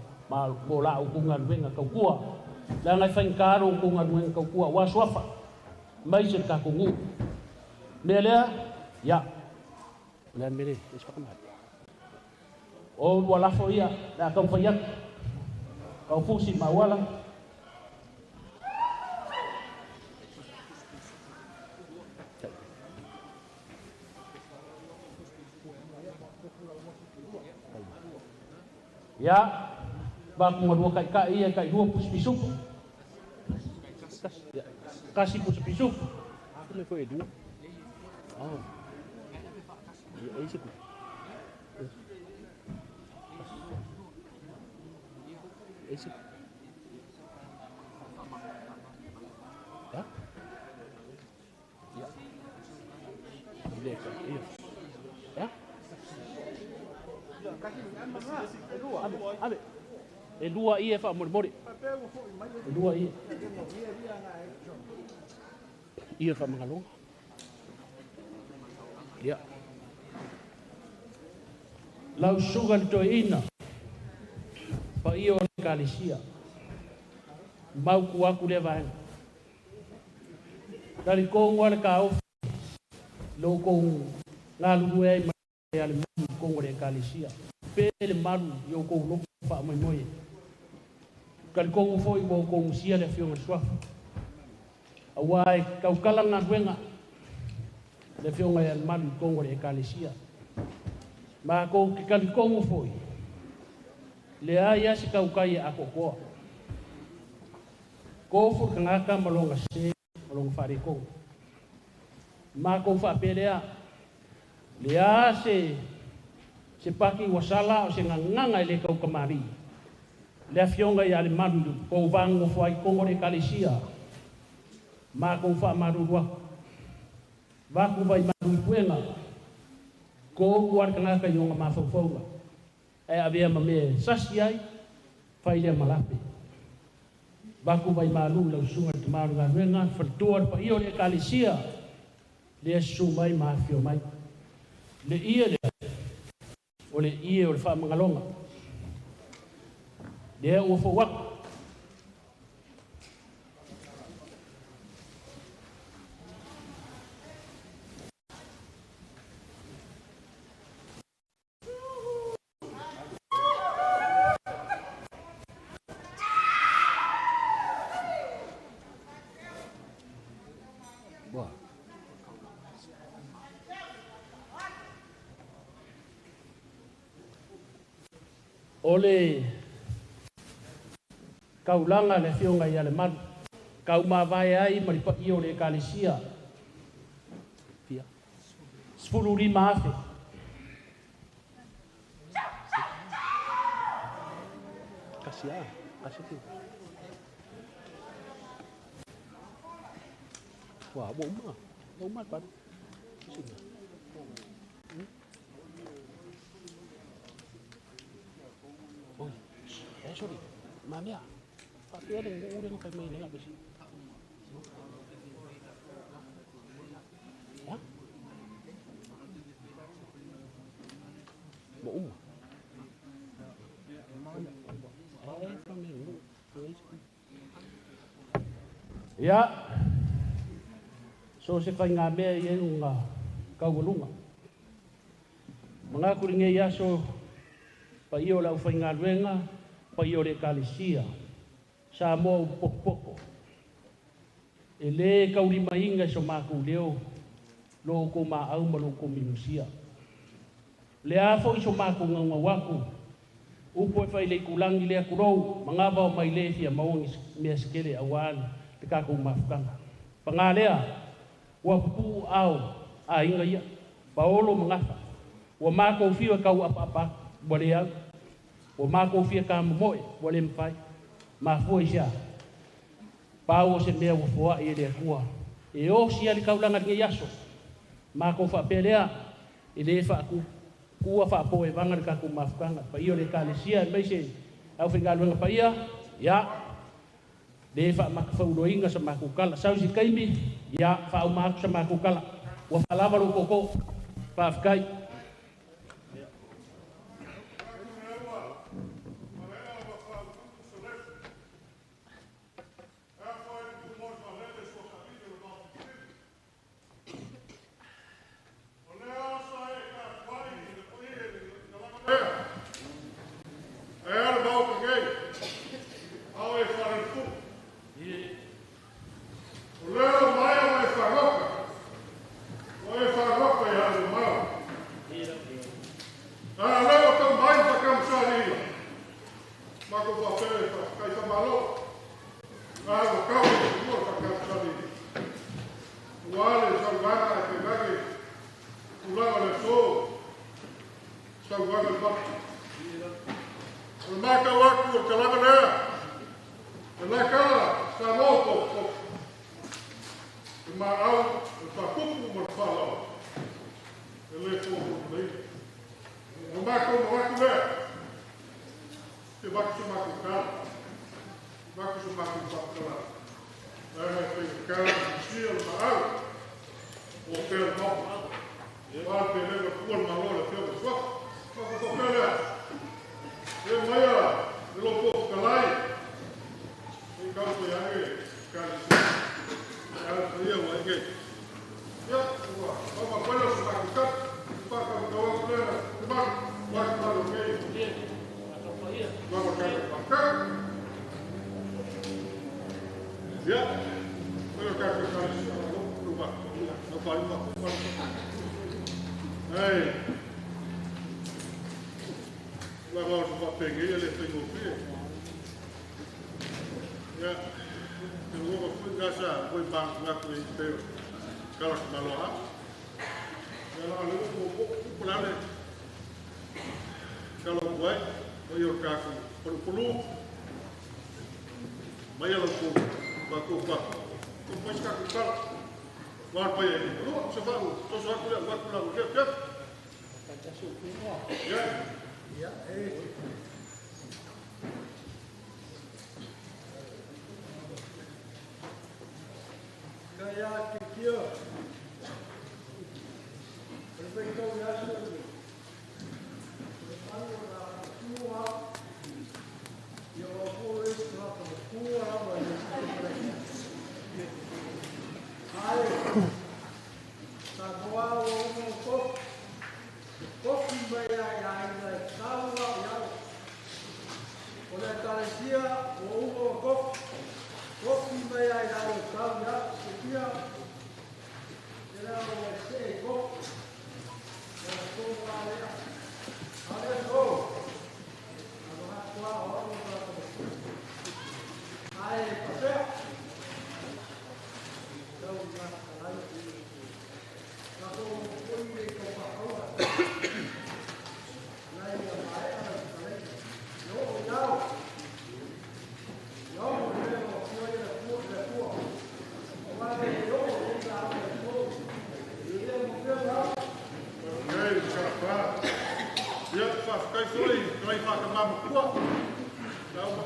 mo la outou galuega tautua leaga e faigata lo outou galuega tautua ua suafa mai se le tatou nuu mea lea ia o le a le mea le e se o lua lafo ia le a taumafai atu kaufusi ma auala. Ia vakugalua kaʻikaʻi ia kaʻilua pusi pisupu kasi pusa pisupu. Me foi lua. Oh. Ia e se ku. E se. Ya? Ia. Ile ka. Ia. Ya? Ave, ave. E lua ia e faamolemole. E lua ia. Ia faamagaloga. Ia. Lau suga le toeina. Pa ia o le kalesia. Mau ku aku lea vaega. Talikongo a le kaofi. Lo kou galulue ai ma le malu i kongo le ekalesia. Pe le malu i o kou loto faamoemoe. Talikongo foi ua oukou gusia le afioga le suafa. Auā e taukala galuega le afioga ia le malu i kongo le ekalesia. Makou ke talikongo foi. Leai a se tautai e atoatoa. Tofu le tagata ma lona sesē ma lona faaletonu. Matou faapea lea, lea se paki ua sala o se gagaga e lē taukamalii. Le afioga ia le malu i le tou vagogofo ai togo le ekalesia. Matou faamalulu aku. Vaku vai malu i puega. Tofu a le tagata i ona mafaufauga. Ae avea ma mea e sasi ai, fai lea ma lape. Vaku vai malu lau susuga le tamā o le galuega, le faletua le paia o le ekalesia, lea susu mai ma afifio mai. Le ie lea, o le ie o le faamagaloga. Lea ua fou aku. Ua. O le taulaga le afioga ia Lemalu, taumavae ai ma le paia o le ekalesia. Fia. 15,000. Kasi a. Kasi tu. Ua, ua uma. Ua uma le palu. Sina. Sorry, mamia. Faapea le gu'u lea na fai mai ai le vesi. Ia? Ua uma. Ae fai mai le gu'u. Ia, so se faigamea i ai uga kaualuga. Manatu i lenei aso, paia o le aufaigaluega, paia o le Ekalesia, Samoa ua potopoto. E lē taulimaina e so matou leo lo outou maau ma lo outou minosia. O le a foi so matou naunau atu, upu e fai i le itulagi lea tulou, manava o mai lē fia maua ni mea se tele auā le tatou mafutaga. Paga lea, ua pupuu aao aiga ia, paolo ma gafa, ua matou fiu e tau'apaapa atu, ua le au. Ua matou fia tamomo'e, ua le mafai. Mafua i se a? Pau o se mea ua foa'i e le Atua e osi ai le taulaga i lenei aso. Matou faapea lea, e lē faatutua faapoevaga le tatou mafutaga. Paia o le Ekalesia aemaise le aufaigaluega paia, ia, lē faamatafauloaina sa matou tala. Sau se taimi, ia, faauma atu sa matou tala. Ua faalava lou tootoo. Faafetai.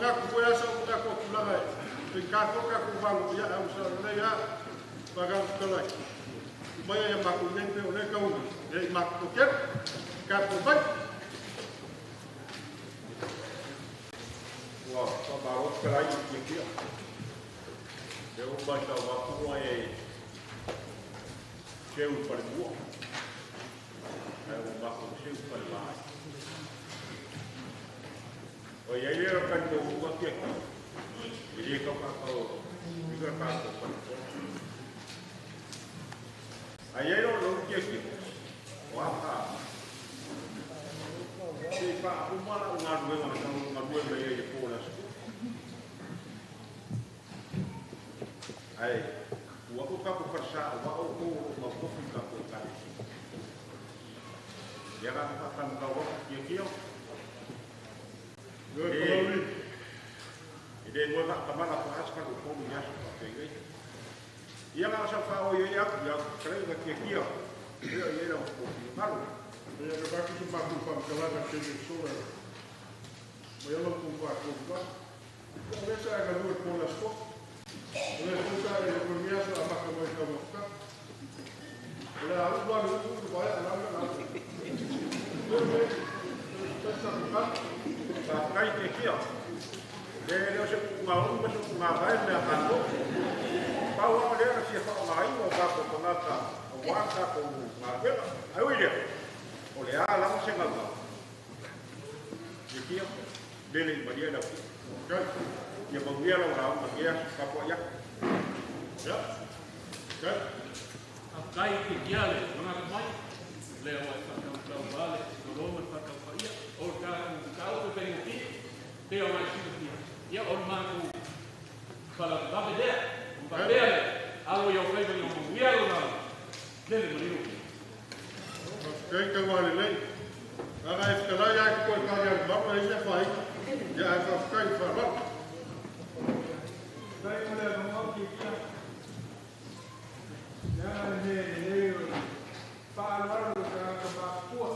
Ka ku asa o ka ko tulaga e ka ko ka ku valu ia au sa le ia pa ga ku lai. Mai ia ma ku nei pe o le kau e ma ku ke ka ku vai. Ua whamaro te rai i kia kia. Te o mai tau wapua e seu pare mua. Ai o mako seu pare mai. O ia ia ka ni o ua kia kia. I le kau kakau i ka kakau pare mua. Ai ai o lau kia kia. O apa. Te wha umara o ngā ruenga me tau ngā ruenga ia i pōla suku. Ai, ua ko kako wharsa o wao o o mau kofi kako o kare. Ia ngā whakatanu kau waka kia kia. E le ngoi whakamana ko hasa o kōmu i aso whakatei ngai. Ia ngā sa whao ia ia ia kare nga kia kia. Ia ia ira o kofi maru. Ia ka baki se maku whamkalanga te me sora. Mai ala ku wha. Ia le sa ka lua pōla suku. O le suka e ko mia sa maka mai ka waka. O le au wa lu lu vai ala ala. Le le sa ka Ka kai te kia. Le le o se ngā u ma se ngā vai mea kanto. Pau a le ra sia wha ngai o ka ko tangata. O wa ka ko ngā wela. Ai oi lea. O le a lama se ngā ngā. Te kia. Lele i maria lau. Kai. Ia mauia lau rau ma kia ka po ia. Ya. Kai. A kai ki kia le, mga mai. Le o ai whakau tau vale, no roma whakau whaia. O ka kau ko penguti, te o mai sila. Ia o māku whala vape dea, mpapea le, alo i au whaiva i o mauia lau rau. Lele mario. Kai ka wale lei. Aga e whakalai ai ko ka ia maru ai se whai. Ia ai whakakai wha Kai mo le mo ki kia. Ia ne ne pa alvaro ka ka ma pua.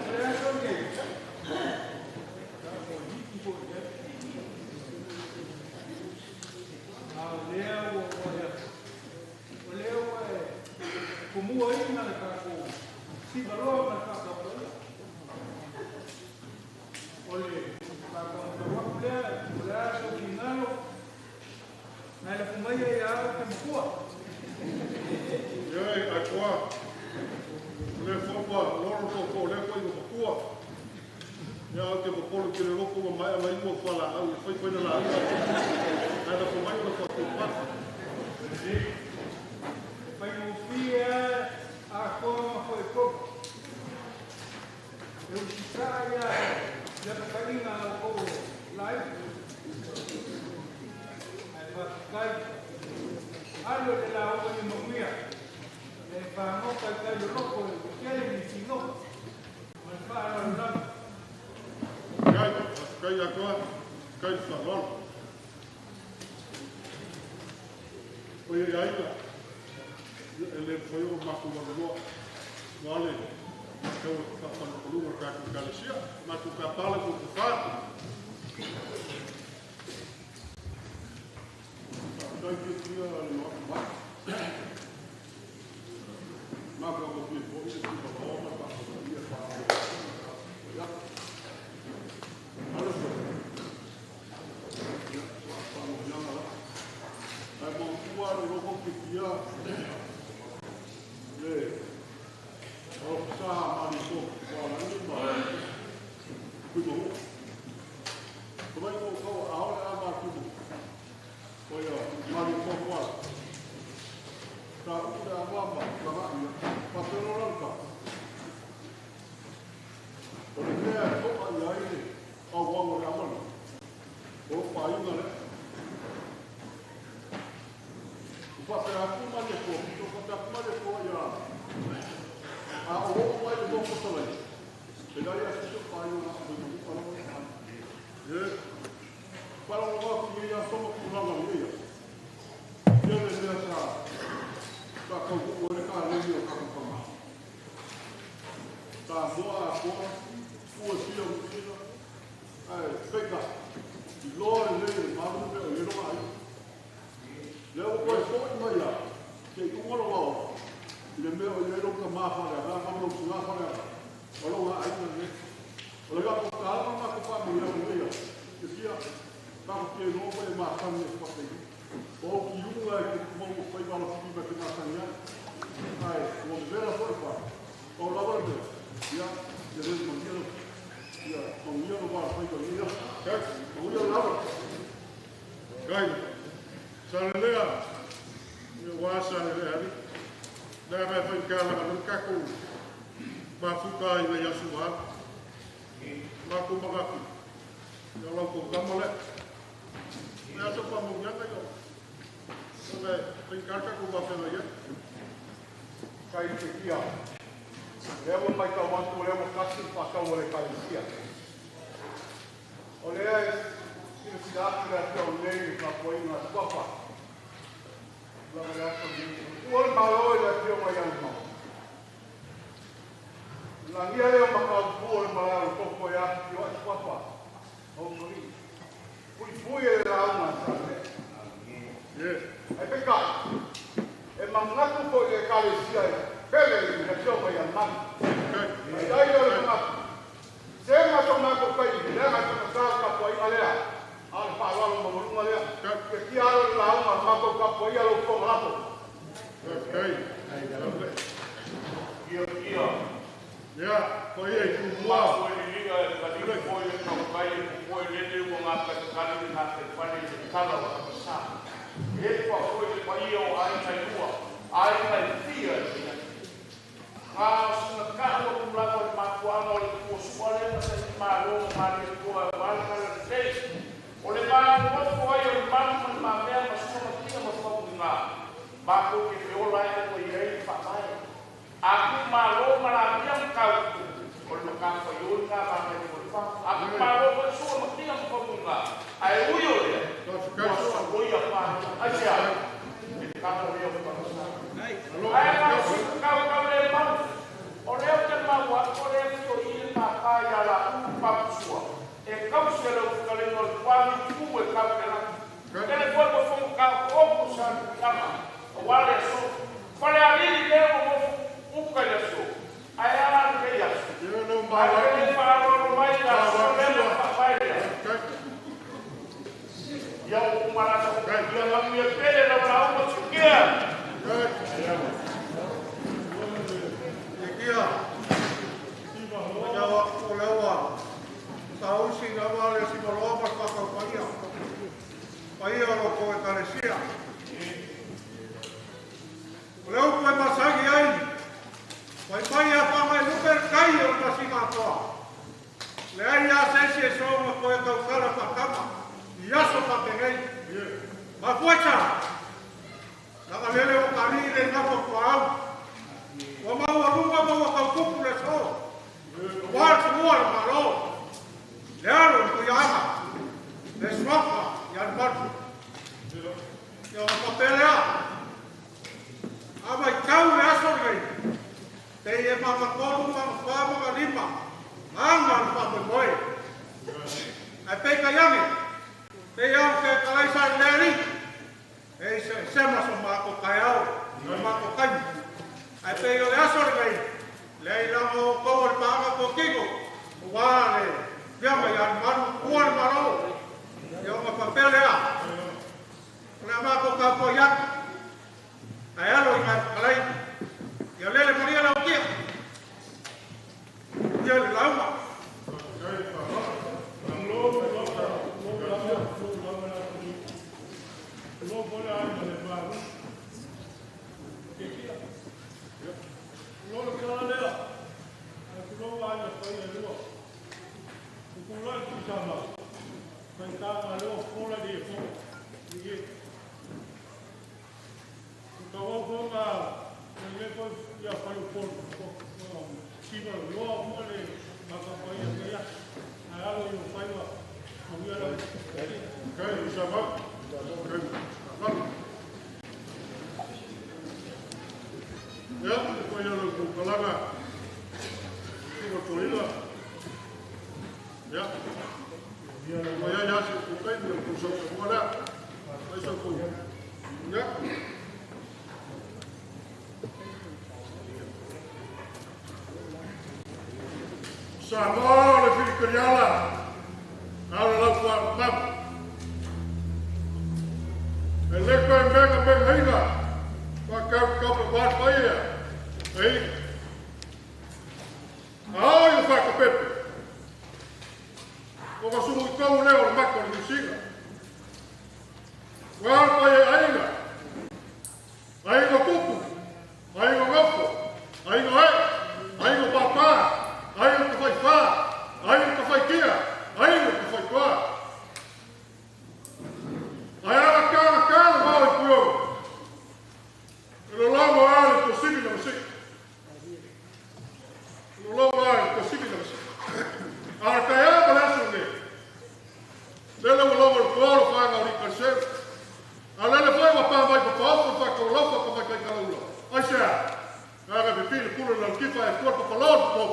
Le aso ke. Ka ko hiki ko ia. A le o o ia. O le o e kumua ina le ka ko si valoa ma ka ka ko. O le ka ko ka le o le aso ki ngalo. Na le fumaia ia au te mpua. Ia ai koa. Le fōpa, loro fōpa, le fōi o pakua. Ia au te papolo ki le loko ma mai ala ingoa whala au, e whai whaina la au. Ai la fōmai o la whakau pata. E whai ngofia a koa ma fōi koko. E usisa ia ia pakainga au kou lai. Ai whakakai. Alo le la oka ni manuia. Le whangoka kai loko le kele ni sino. Ma le whaalo lama. Kai, kai a koa, kai whalolo. O ia ia, e le whai o maku waruloa. Wale, kau whawhanapalunga ka ku kalesia, maku ka pale ku ku whātu. Kai kia kia le maku mai. Maku ako pia po i te whakaoma ma whakaia whāo. Ia. Alo so. Ia, whāno hianga la. Ai mo tua le roko ki kia le o saha mani ko wālangi ma kui mahu. Ko mai ko kau aole a mā kumu. Ko ia mani ko wāla. Ka ure a wama, ka ia, patero rauka. O le mea e toa ia ai le au wao le amana. O whainga le. O whapea aku mani ko, o whapea aku mani ko ia. A o o mai le moko talai. E lai a sisi whainga ngā kui mahu ala o E, whalango ngā ki ia soma kuranga ia. Ia le mea sa, ka kau o le ka lei o ka kama. Ka moa a koa, ua sia muina, O ki unga e te mau o whai wala whiri ma te mātangi ai. Ai, o me vera foi pa. O lava le mea. Ia, te rei mangia lo. Ia, mangia lo wala whai ka ia. Kai, o ia lava. Kai, sa lelea. Ia wā sa lelea ni. Nā mai whai kā langa no kako. Mafuka i le yasu wā. Mako magaku. Ia lau ko kama le. Ia sa pa mo nganga ia. Le whai ko mawhenga ia. Kai te kia. Lea ua mai tau atu, lea ua kasi whakau o le kaisia. O lea e sila sila atu le atua o nei le kapoinga suafa. Lava le aso nei. Ua le malo i le atua mai au mau. Langia lea makau pu o le malalo koko e atu ki oa suafa. O kori. Pui pui e le launga sa le. Yes. Ai peka. E mangaku ko i le kalesia e pele i le atua mai au mau. Ai ai o le mangaku. Se nga tō mākou kai, lea nga tō ngā kapua inga lea. A le whaalalo mawalunga lea. Ke kia alo le launga mākou kapua ia lau konga lapo. Kai. Kia kia. Ia, ko ia i kumua. Maso e liga e kalili koe e kaukai e kukoe lele ua ngā katikali i ngā tepale i te tala o kapasa. E pa koe te paia o aina i ua, aina i fia e te Ngā sina kaua kumlanga o le makuanga o le kua suale na sa i malo o mali e kua e wale kala le tei. O le maa mofo ai o le manu ma le mamea ma sua matina ma whau ngā. Mākou ke te ola e o i rei whakae. Aku malo ma la mea mkau o le makawha i oi ngā māmea o le wha. Aku malo ma sua matina ma whau ngā. Ae ui o lea. Ua sua loi a pā. Ai se au. E te kama lea o whakasa. Ae ngā sika kau kau le mau. O leo te mau a o lea ki o i le mākai a la ulu papusua. E kau se leo whakalenga o le tuani ku e kau te laki. Tele koe mo whangu kau oku sa kama. O wale aso. Whale alili leo o mofu uka i aso. Ae ala le kei aso. Ae le whaaroro mai la aso leo whawhai lea. Ia o kumarasa. Ia mamu ia pele lau la uma tukea. Ia, ia o lewa, sausi na wale si maloa ma whakau paia. Paia o ko e kalesia. O leo koe masagi ai, pai pai a whangai luper kai o masinga toa. Le ai a sesi e soa koe kaukara whakama, i aso whakengei. Ma fuecha, nanga lele o kari le ngapa kua au. Ua mau alunga mau a kaukupu le so. Ua le tua le malo. Le alo i kuiaga. Le suafa i alu Ia o papelea. A mai tau le aso nei. Te e manga kolu, manga wha, manga lima. Nganga le whamoemoe. Ai peka iangi. Te iau ke kalaisa i leari. E se sema so mako kai au. O mako kai. Ai pe o le aso nei. Le i langa o kou o le pānga ko kiko. O wā le pia mai an manu kua le maro. Ia o ngā papelea. O le mako ka po iaki. Ai alo i ngā kalai. Ia lele maria lau kia. Ia le lauma. Samoa le whirikiriala, au le lau kua mapu. E le koe menga menga ina. Wa kau kau pa wa pa ia. Ei. A oi o whakapepe. O ka sumu i kau leo o le mako o le Niusila. Wa pa ia ainga. Ainga kupu. Ainga ngofo. Ainga e. Ainga pāpā. Ainga te whai whā. Ainga te whai kia. Ainga te whai toa. Ai ara kāna kāna wao i puyo. E lo lawa a le tosivi na masiki. E lo lawa a le tosivi na masiki. Ara kai a ma le aso ne. Lele ua lawa le tualo whanga o ni kaseu. A lele whai wa pā mai papa ofa whaka o laufa ka mai kai kalaula. Ai se a. Aga pe pili kula na kifa e kua papa loa po.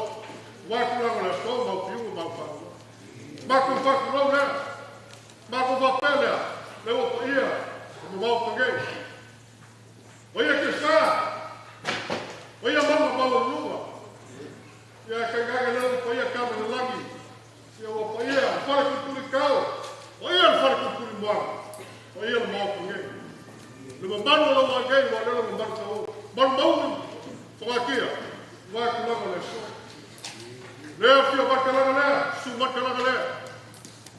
Wa kula le aso mau piu mau whanga. Mako whaku lau lea. Mako whapea lea. Leo pa ia. O mau pangei. O ia ke sa. O ia mama mau lua. Ia kai gaga leo pa ia kama le lagi. Ia ua pa ia. Whare kuturi kau. O ia le whare kuturi moana. O ia le mau pangei. Le mamanu lau angei wa lelo mamanu ka o. Maru maunu. Whakakia. Wa kulaga le so. Lea fia makalanga lea. Su makalanga lea.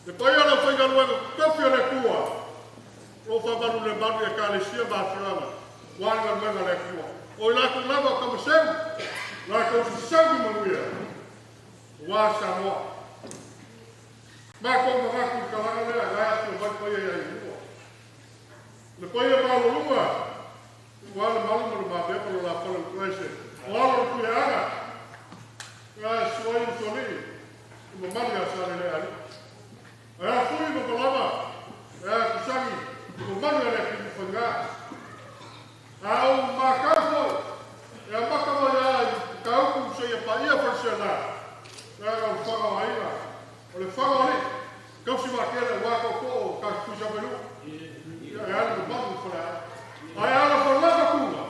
Le paia lau whaingaluega kofi o le kua. Lo whamanu le manu e kalesia māwhiranga. Wānga menga le kua. O i lākou lava o kamaseu. Lākou sisau manuia. Wā Samoa. Mākou magaku i kalanga lea. Gai atu o mai paia ia i mua. Le paia maululunga. Ua le malu ma le mabea pa lo la pala utuese. O alo le kuia aga. Gai suai usoli. I mamani a sa le ali. Ai a fui ma palama. Ai a kusangi. I mamani a le ki whanga. A o makau foi. E a maka mai a i kauku se ia pa ia wharisea nā. Ai a o whanga o aina. O le whanga o ni. Kausi wakele wā kau ko o ka kusa melu. Ia e ala mamalu whare. Ai ala whalaka kunga.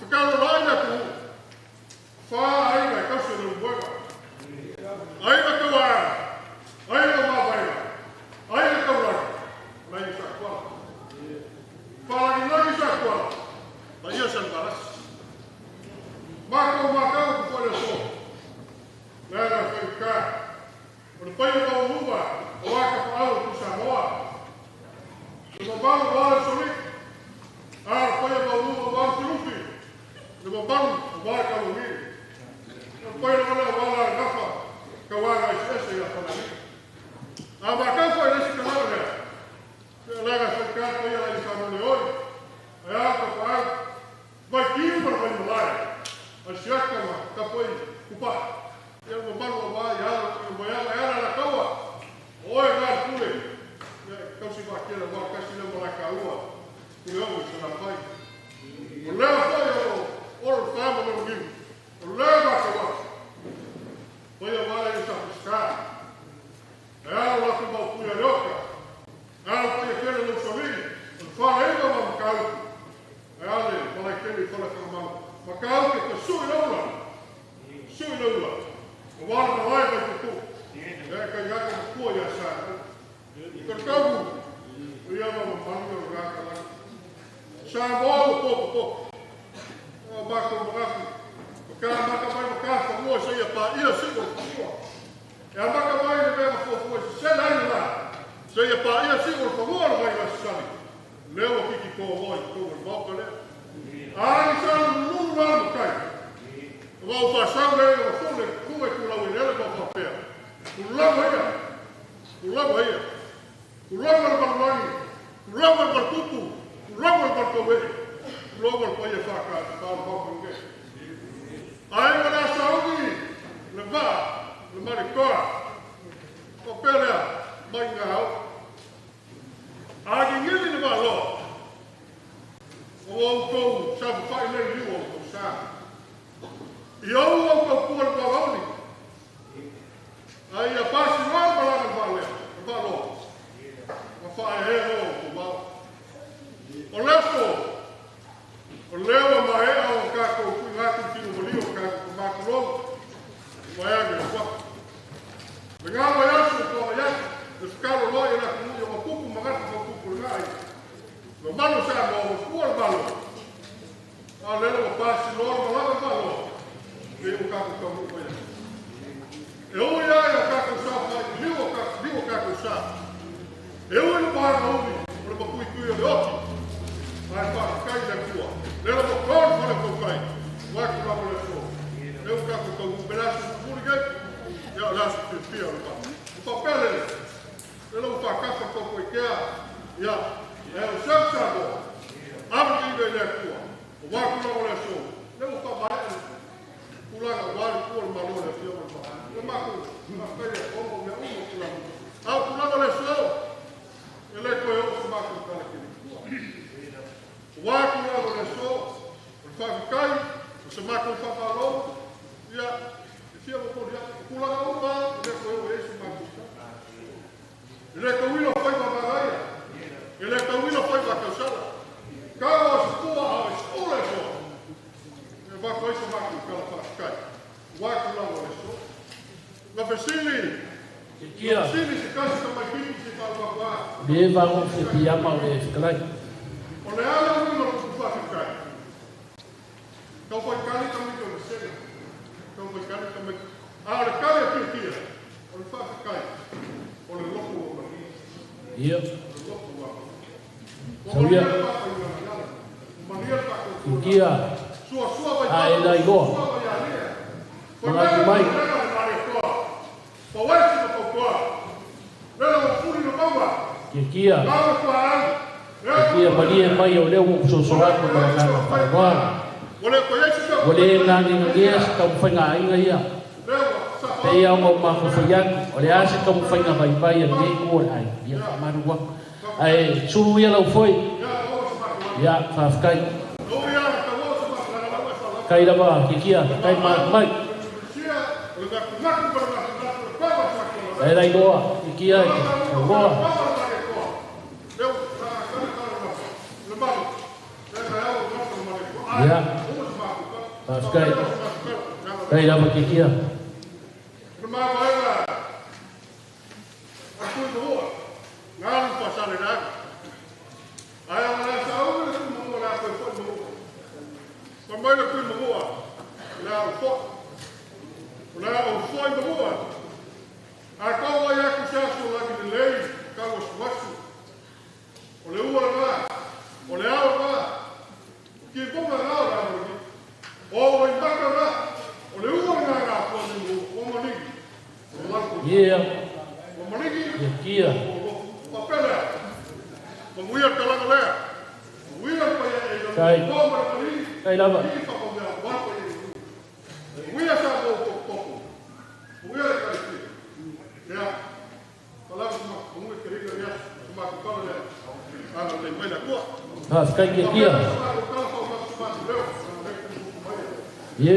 Whakalo laina ku. Whā aina e kausi le umuega. Aina kau aina. Aina māwaina. Aina kau rani. Lai sa kuala. Whalangi langi sa kuala. Ma ia sa maras. Mākau mākau ku whare so. Lea whai kā. O le pai o maunga. O aka whaau ku Samoa. Le mamalu o ale soli. A le pai o maunga o ale tilufi. Le mamalu o ale kalongi. Le pai o le o ale gafa. Ka wanga i se ia whanani. A mākau whai lesi kalanga lea. Se laga whai kā pai ala i whanone oi. Ai aka whaau. Mai kiu mara mai malai. A siaka ma ka pai kupa. Ia mamalu o mai ala i mai ala ala la kaua. Oe ngā pule. Ia kausi wā kele wā kasi leo malai ka ua. Kule o i sana pai. O lea whai o oro whama leo niu. O lea wā ka wā. Pai a wā e sa piska. E ala lako mau puia leoka. E ala pai e kele leo swalini. O whara ega wā makauku. E ale malai kele i whara whakamau. Makauku ka sui laula. Sui laula. O wāna malai mai te tō. E kai ngaka makua ia sa. Ka kauku. O ia mama manu o ngaka laka. Samoa o poko poko. O mako magaku. O ka maka mai maka whamua sa ia pa ia sigo o whamua. E a maka mai le mea mafua se sela aina la. Sa ia pa ia sigo o whamua le mai sani. Leo kiki ko hoi ko o mauka lea. A ni sa lulu la makai. O wau whasau lea o fule kue kulau i lele kau whapea. Kulawa ia. Kulawa ia. Kulawa le malulangi. Kulawa le malututu. Kulawa le malukawe. Kulawa le paia whaka whaka whaka nge. Ai wana saungi le vaa le marikoa. Ko pēlea mai ngā hau. A ki ngili le vaa loa. O au kou sa whai nei liu au kou sa. I au au kou pua le pāwauni. Ai a pāsi loa malanga le vaa lea, le vaa loa. Ma whae he loa o kou wao. O leso, o leo a mae au o kākou kui ngāku tino mali o kākou ka mākulou. O mai ake o waka. Me ngā mai asu o toa mai ake, le whakaro loa i la kumui o mapupu mangata whapupu le ngai. Ma Malo sa mo o le malo. A le o pasi lo malaga malo. E o ka ko ko ia. E o ia ia ka ko sa fa i o ka i o ka ko sa. E o le pa o ni o le pakui kui o le oki. Ai pa kai le kua. Le lo ko ko le ko kai. Wa ku la le so. E o ka ko ko bela su puri ke. Ia la su pia o pa. O pa pele. Le lo pa ka ko ko ke ia. E o seu sa mo. Ave i le kua. O wa ku la le so. Le o pa mai. Kulaga wa le kua le malo le fia o le pa. Le maku ma kai le o mo me o mo kulaga. Au kulaga le so. E le koe o se maku kala ki le kua. Wa kulaga le so. O le whakakai, o se maku whakalo. Ia, e fia mo kori atu. Kulaga uma, e le koe o e se maku kala. E le kauila whai wamaraia. E le kauila whai wakausala. Kau o se kua au e se ole so. E wako e se maku kala whakakai. Wa kulaga le so. Na fesili. Kia. Na fesili se kasi ka mai pipi se whakawā. Le vango se piama o le fetalai. O le ala uina o ku whakakai. Kau whai kale ka mai o le sena. Kau whai kale ka mai. A o le kale a kia. O le whakakai. O le loko o mani. Ia. O le loko o mani. Sauia. Kia. A e la igoa. Mangatu mai. Kia. Kia malie mai o leo mo sosoraku ma le ngana whaanoa. O le ngani ngia se taumafaiga aiga ia. Pe ia o mafofoi atu. O le a se taumafaiga vaivai a lenei mo le aiga. Ia faamalu atu. Ae sulu ia lau foi. Ia faafetai. Kai lava kia kai mai. E la igoa kia igoa. Ia. Faafetai. Kai lava kia. Kai. Kai lava. Faafetai kia kia. Ie.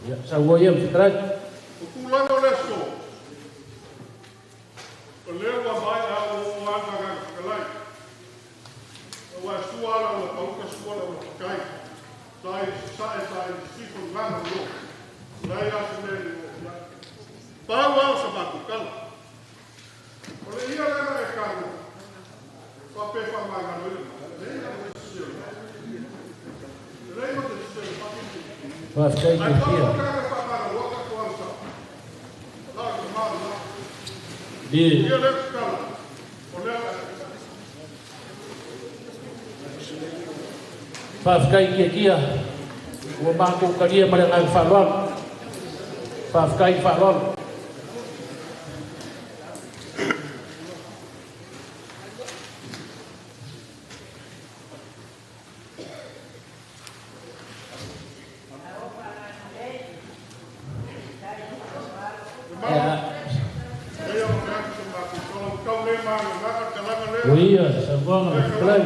Ia, saua ia mfetalai. O tulaga o le aso, o lea ua mai a o o anga fetalai. Ua sua ala o la pauka sua ala o la pakai. Sai sai sai sifo ngana lo. Lai a se mea i o. Pau au sa maku kala. O le ia lena e karu. Pa pe fa mai ngano i. Le ia o se sio. Le ia o se sio pa ki. Faafetai kia kia. Ie. Faafetai kia kia. Ua matou kalia ma le agaga faaaloalo. Faafetai faaaloalo. O ia, saunoaga ma fetalai.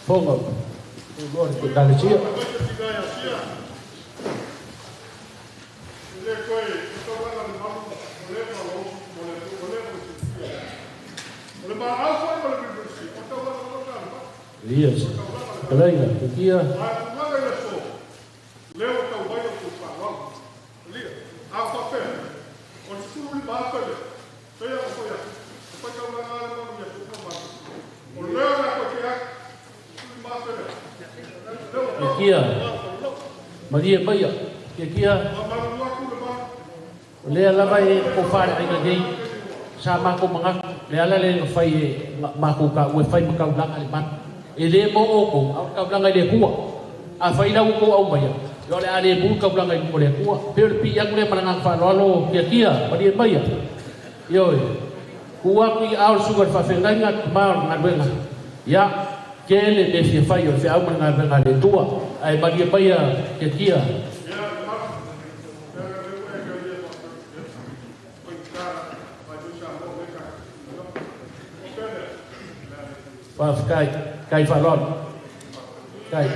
Foga o loa le ekalesia. Ia, fetalaiga, kia. Kia malie maia kia kia o lea lava e tofa le aiga nei sa matou manatu le ala lea na fai e matou taua e fai ma taulaga le mana e lē mo outou a o le taulaga i le Atua afai lau outou aumaia ia o le a lē mu le taulaga i luma o le Atua pei o le pi'i atu lea ma le agaga faaaloalo kia kia malie maia ioe tuu atu i aao le susuga i le faafeagaiga tamā o le galuega ia tele mea fia fai o le feau ma le galuega a le Atua ae malie maia kia kia. Faafetai, tai faaaloalo. Tai.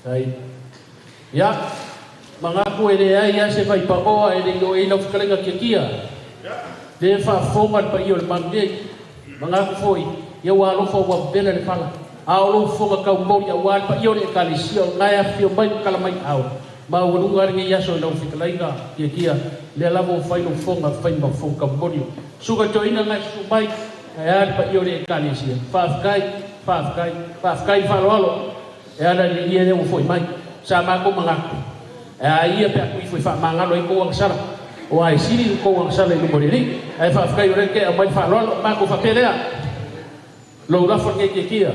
Tai. Ia, manatu e leai lava se vaipanoa e le i oo i ai lau fetalaiga Tiatia. Lea e faafofoga le paia o le malu nei. Manatu foi, ia ua alofa ua pepela le fala. A o lou fofoga taumoli aua le paia o le Ekalesia o lena e afifio mai ma tala mai aao. Maualuga lenei aso i lau fetalaiga Tiatia, lea lava ua fai lou fofoga fai ma fofoga taumoli. Susuga i toeaina na e susu mai, ae a le paia o le Ekalesia. Faafetai, faafetai, faafetai le faaaloalo e ala i le ie lea ua foi mai. Sa matou manatu, e a ia pe a tuu ifo e faamagalo ai tou agasala, aua e sili le tou agasala i luma o le Alii. Ae faafetai o lea te aumai le faaaloalo, matou faapea lea, lou lafo lenei Tiatia.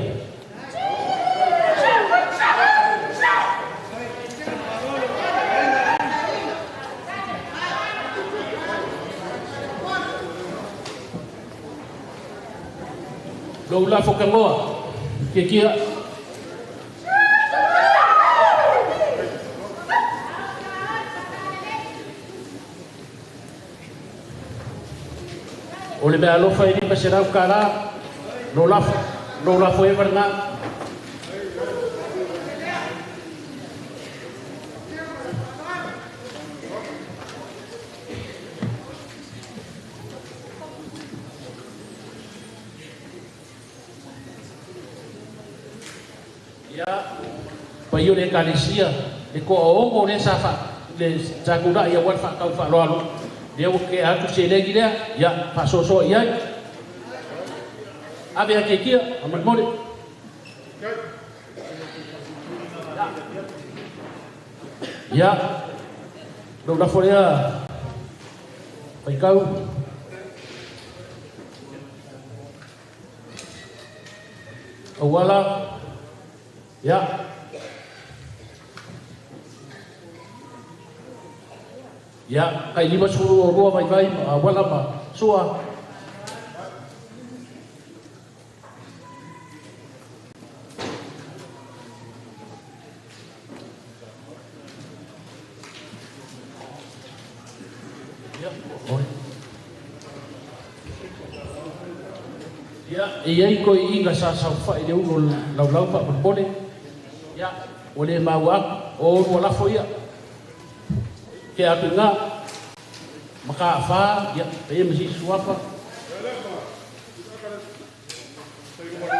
Lou lafo tagoa, Tiatia. O le meaalofa e $500 lo lafo, lo lafo eva lena. Ia, paia o le Ekalesia, le toaono lea sa fa, le sa tulai aua le faatau faaaloalo, lea ua tea atu seleni lea, ia, faasoasoa i ai. Ave ake kia, faamolemole. Ia, lou lafo lea, faitau. Auala, ia. Ia, tai 52 vaivai ma auala ma sua. Ia, e i ai toeaiina sa saofai i le ulu o le laulau faamolemole. Ia, ua le maua atu, o oulua lafo ia. Tea atu i ina, Mataafa, ia, paia ma sisi suafa.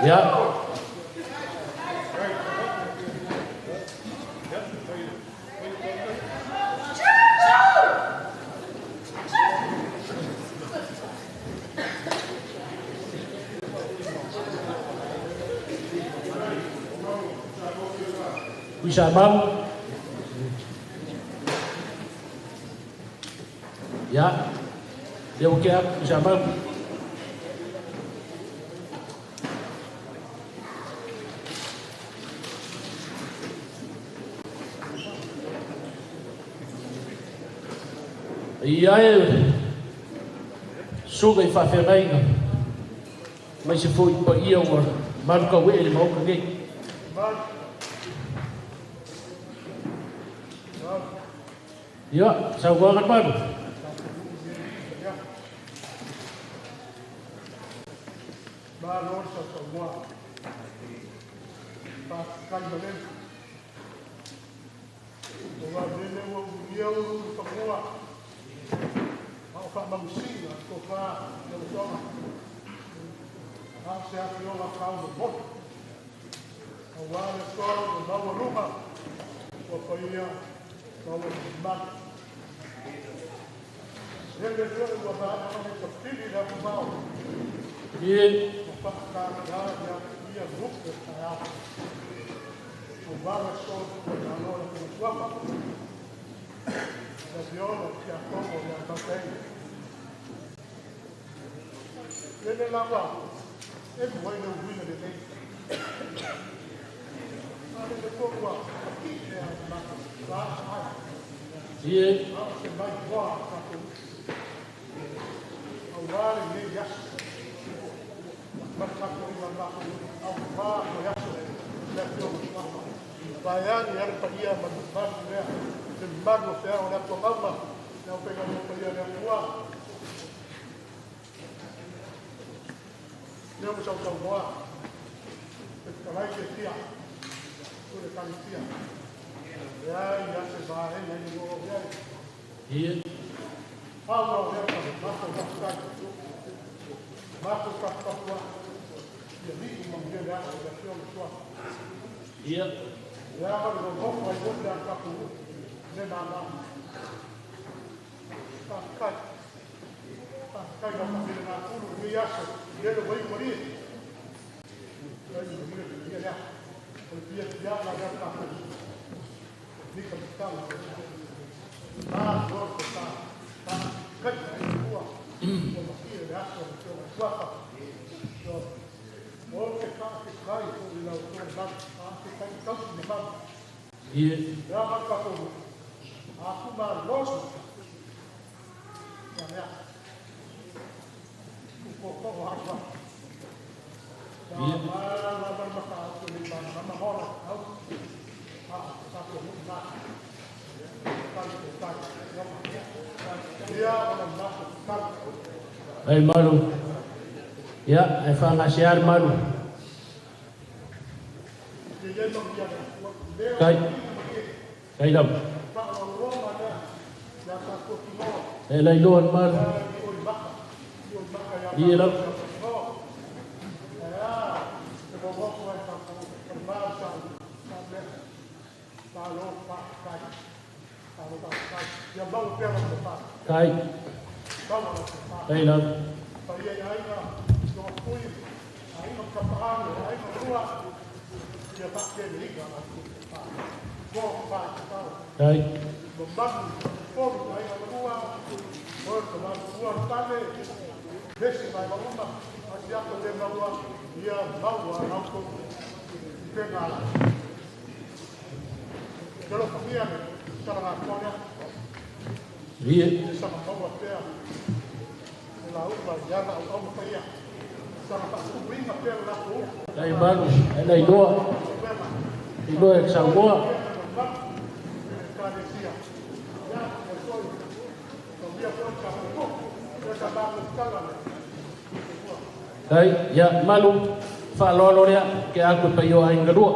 Ia. Tuisamau. Ia, lea ua tea atu Tuisamau. Ia e susuga i faafeagaiga aemaise foi paia ua malukauee i le Maota nei. Ia, saunoaga le malu. Malo le sausaunoa. Faafetai malele. Aua o lele ua ulugia ulu i fanua a o faamausiga le tofa i lau Afioga. A o se afioga taumomoli. Aua le tolu le maualuga ua paia ma ua mamalu. Lele foi ua maea ona tafili le afumao. Ie. Ua faakākā ia ia lupe taeao. Ie. Ie. Ia. Ie. Ai malu. Ya, ai whangasiar malu. Kai. Kai lau. E lai loan malu. Ie lau. Kai. Kai lau. Kai. Ie. Lai malu, lai loa. Iloa e saumoa. Kai, ya malu, whaaloalo lea, ke aku e paio ai ngalua.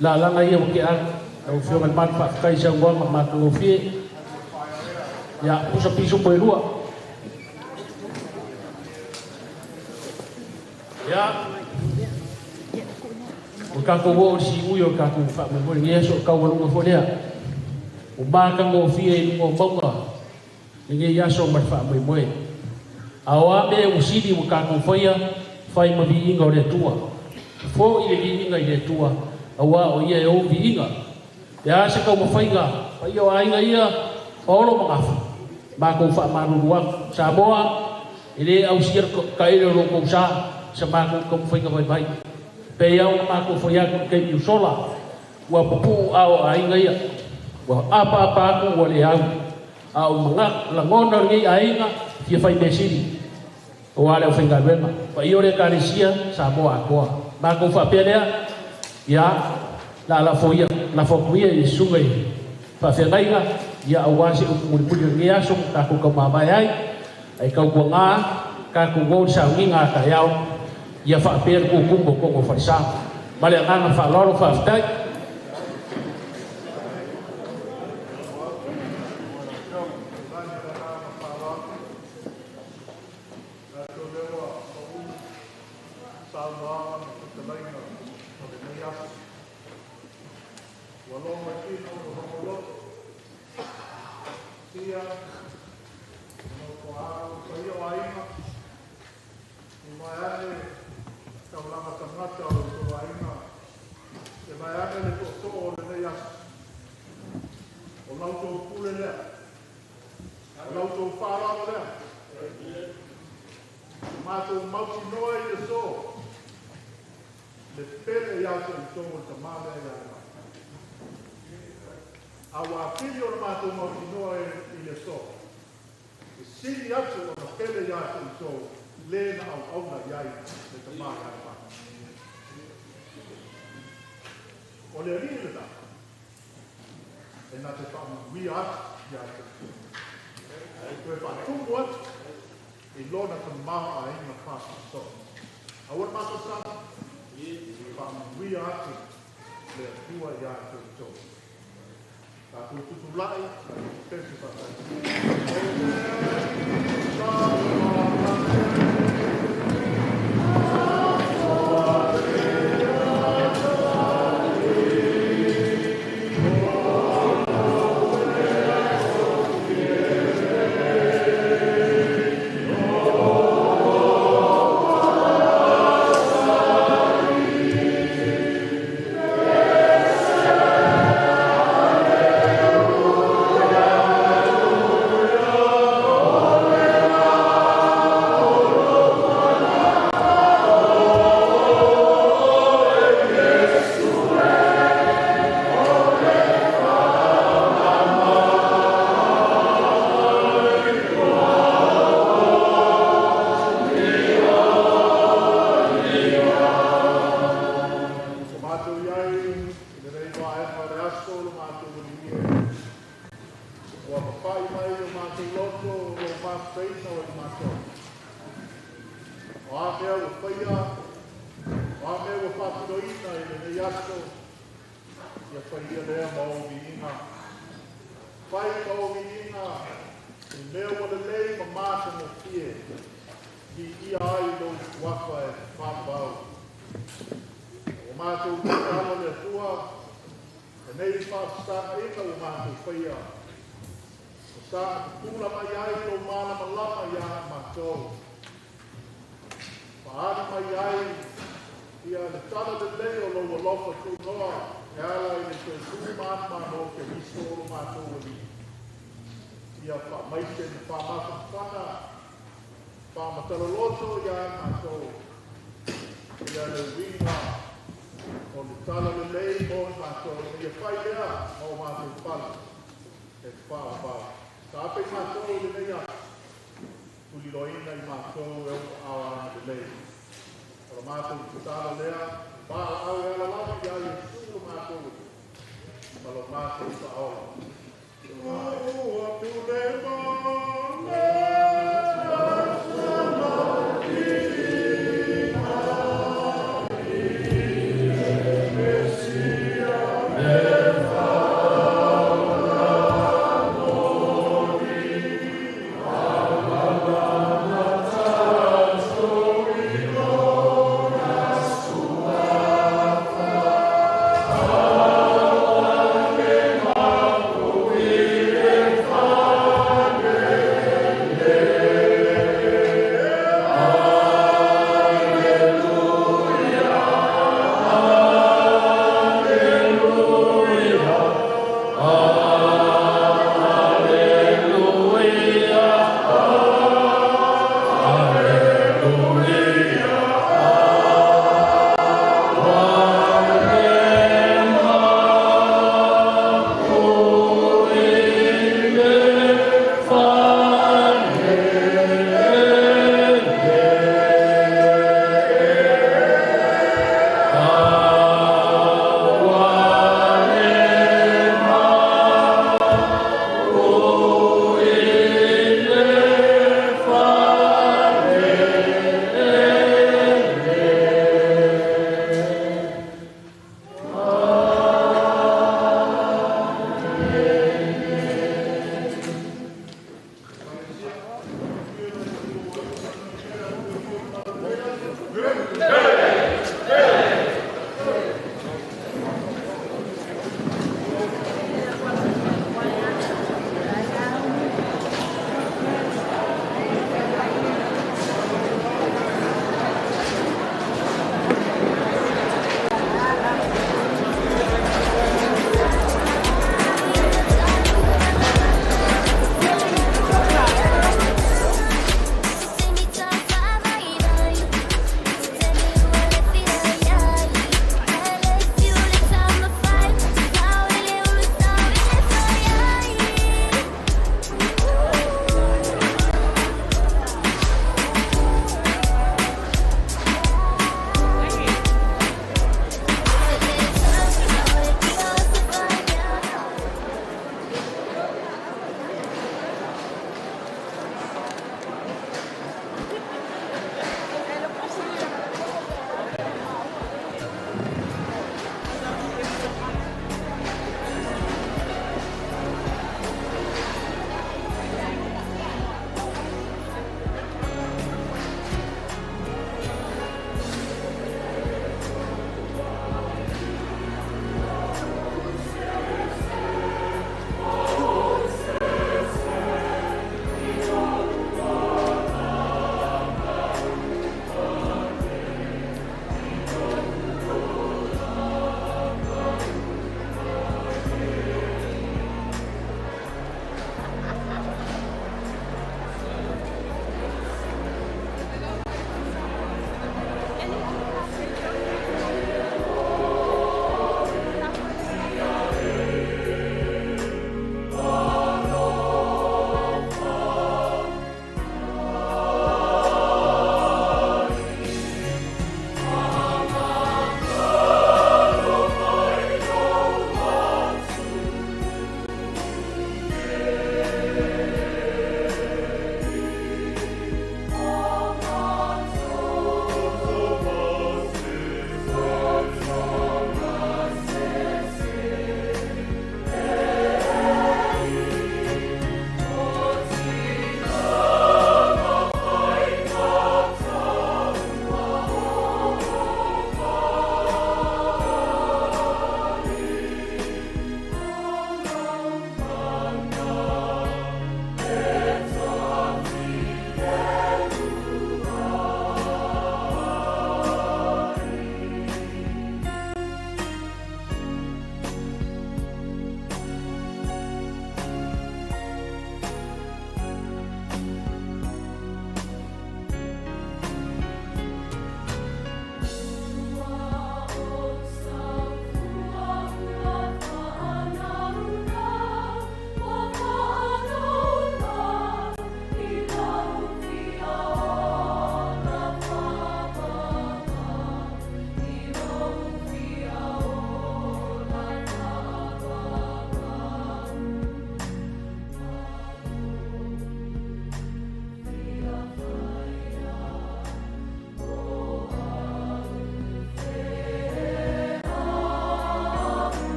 La langa ia o ke aku, au whionga le manu whaafkai saumoa ma mākangofie. Ya, pusa piso po e lua. Ya. O kākou o si ui o kākou whaamemori ngia so kau walunga fo lea. O mākangofie i lunga o maunga. Nge ia so ma whaamoemoe. A o a mea usili o kākou whaia, whai ma viinga o le tua. Fo i le viinga i le tua, a wā o ia e o viinga. Ia se kau mawhainga, whai o ainga ia, paolo mangafu. Mākou whaamaruru aku. Samoa, e le au siar ka ele o loko sa, sa mākou ka mawhainga vai vai. Pe iau na mākou whai aku kei miusola, ua pupu ao ainga ia. Ua apa apa aku ua le au. A o mga langona ngi ainga fia whai mesiri. O ale o whainga wema. Pa iore karesia Samoa akoa. Mākou whapea lea, ia la la foia, la fokuia i sunga i whawhengainga, ia au wasi o kumuripuri ngi aso, kākou kau māmai ai, ai kau kua ngā, kākou ngō sa ngi ngā ka iau, ia whapea ku kumbo kongo wharisa. Male nganga whaloro whawhitai. Mai ane taulaga tagata o le toloaiga, e mai ane le tootoo o lenei aso. O lautou pule lea, o lautou faaaloalo lea. O matou mautinoa i le so, le pele ia te outou o le Tamā lea ia le matou. A ua atili o le matou mautinoa i le so, e sili atu ona pele ia te outou le na auauna i ai le Tamā ia le matou. O le alii lena, e na te faamanuia atu ia te outou. E toe faatumu atu i lona tamaoaiga faasoasoa. Aua le masalasala, faamanuia atu le Atua ia te outou. Tatou tutulai, tatou pese faatasi. O matou iai, i lenei vaega o le aso lo matou alii e. Ua papai mai o matou loto o lo mafutaina o i matou. O a mea ua faia, o a mea ua faatinoina i lenei aso, ia faia lea ma o viiga. Fai ma o viiga, i mea ua lelei ma matagofie, viia ai lou suafa e faavavau. O matou tatalo le Atua, lenei faafesagaina ua matou faia. O sa pupula mai ai lou malamalama ia matou. Faali mai ai ia le tala lelei o lou alofa tunoa e ala i le toe tumanumanu o Keriso o lo matou alii. Ia faamaise ma faamafanafana, faamatalaloto ia matou. Ia le uiga o le tala lelei mo i matou, ia fai lea ma o matou fale e faavavau. Taape i matou i lenei aso, tuliloaina i matou e o aoaga lelei. O le matou tatalo lea, valaau e ala lava ia Iesu lo matou Alii, ma lo matou Faaola. Ua pule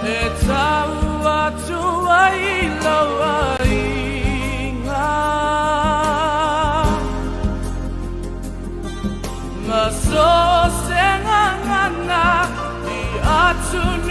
E tau atu ai lau aiga Ma so se ngangana i atu.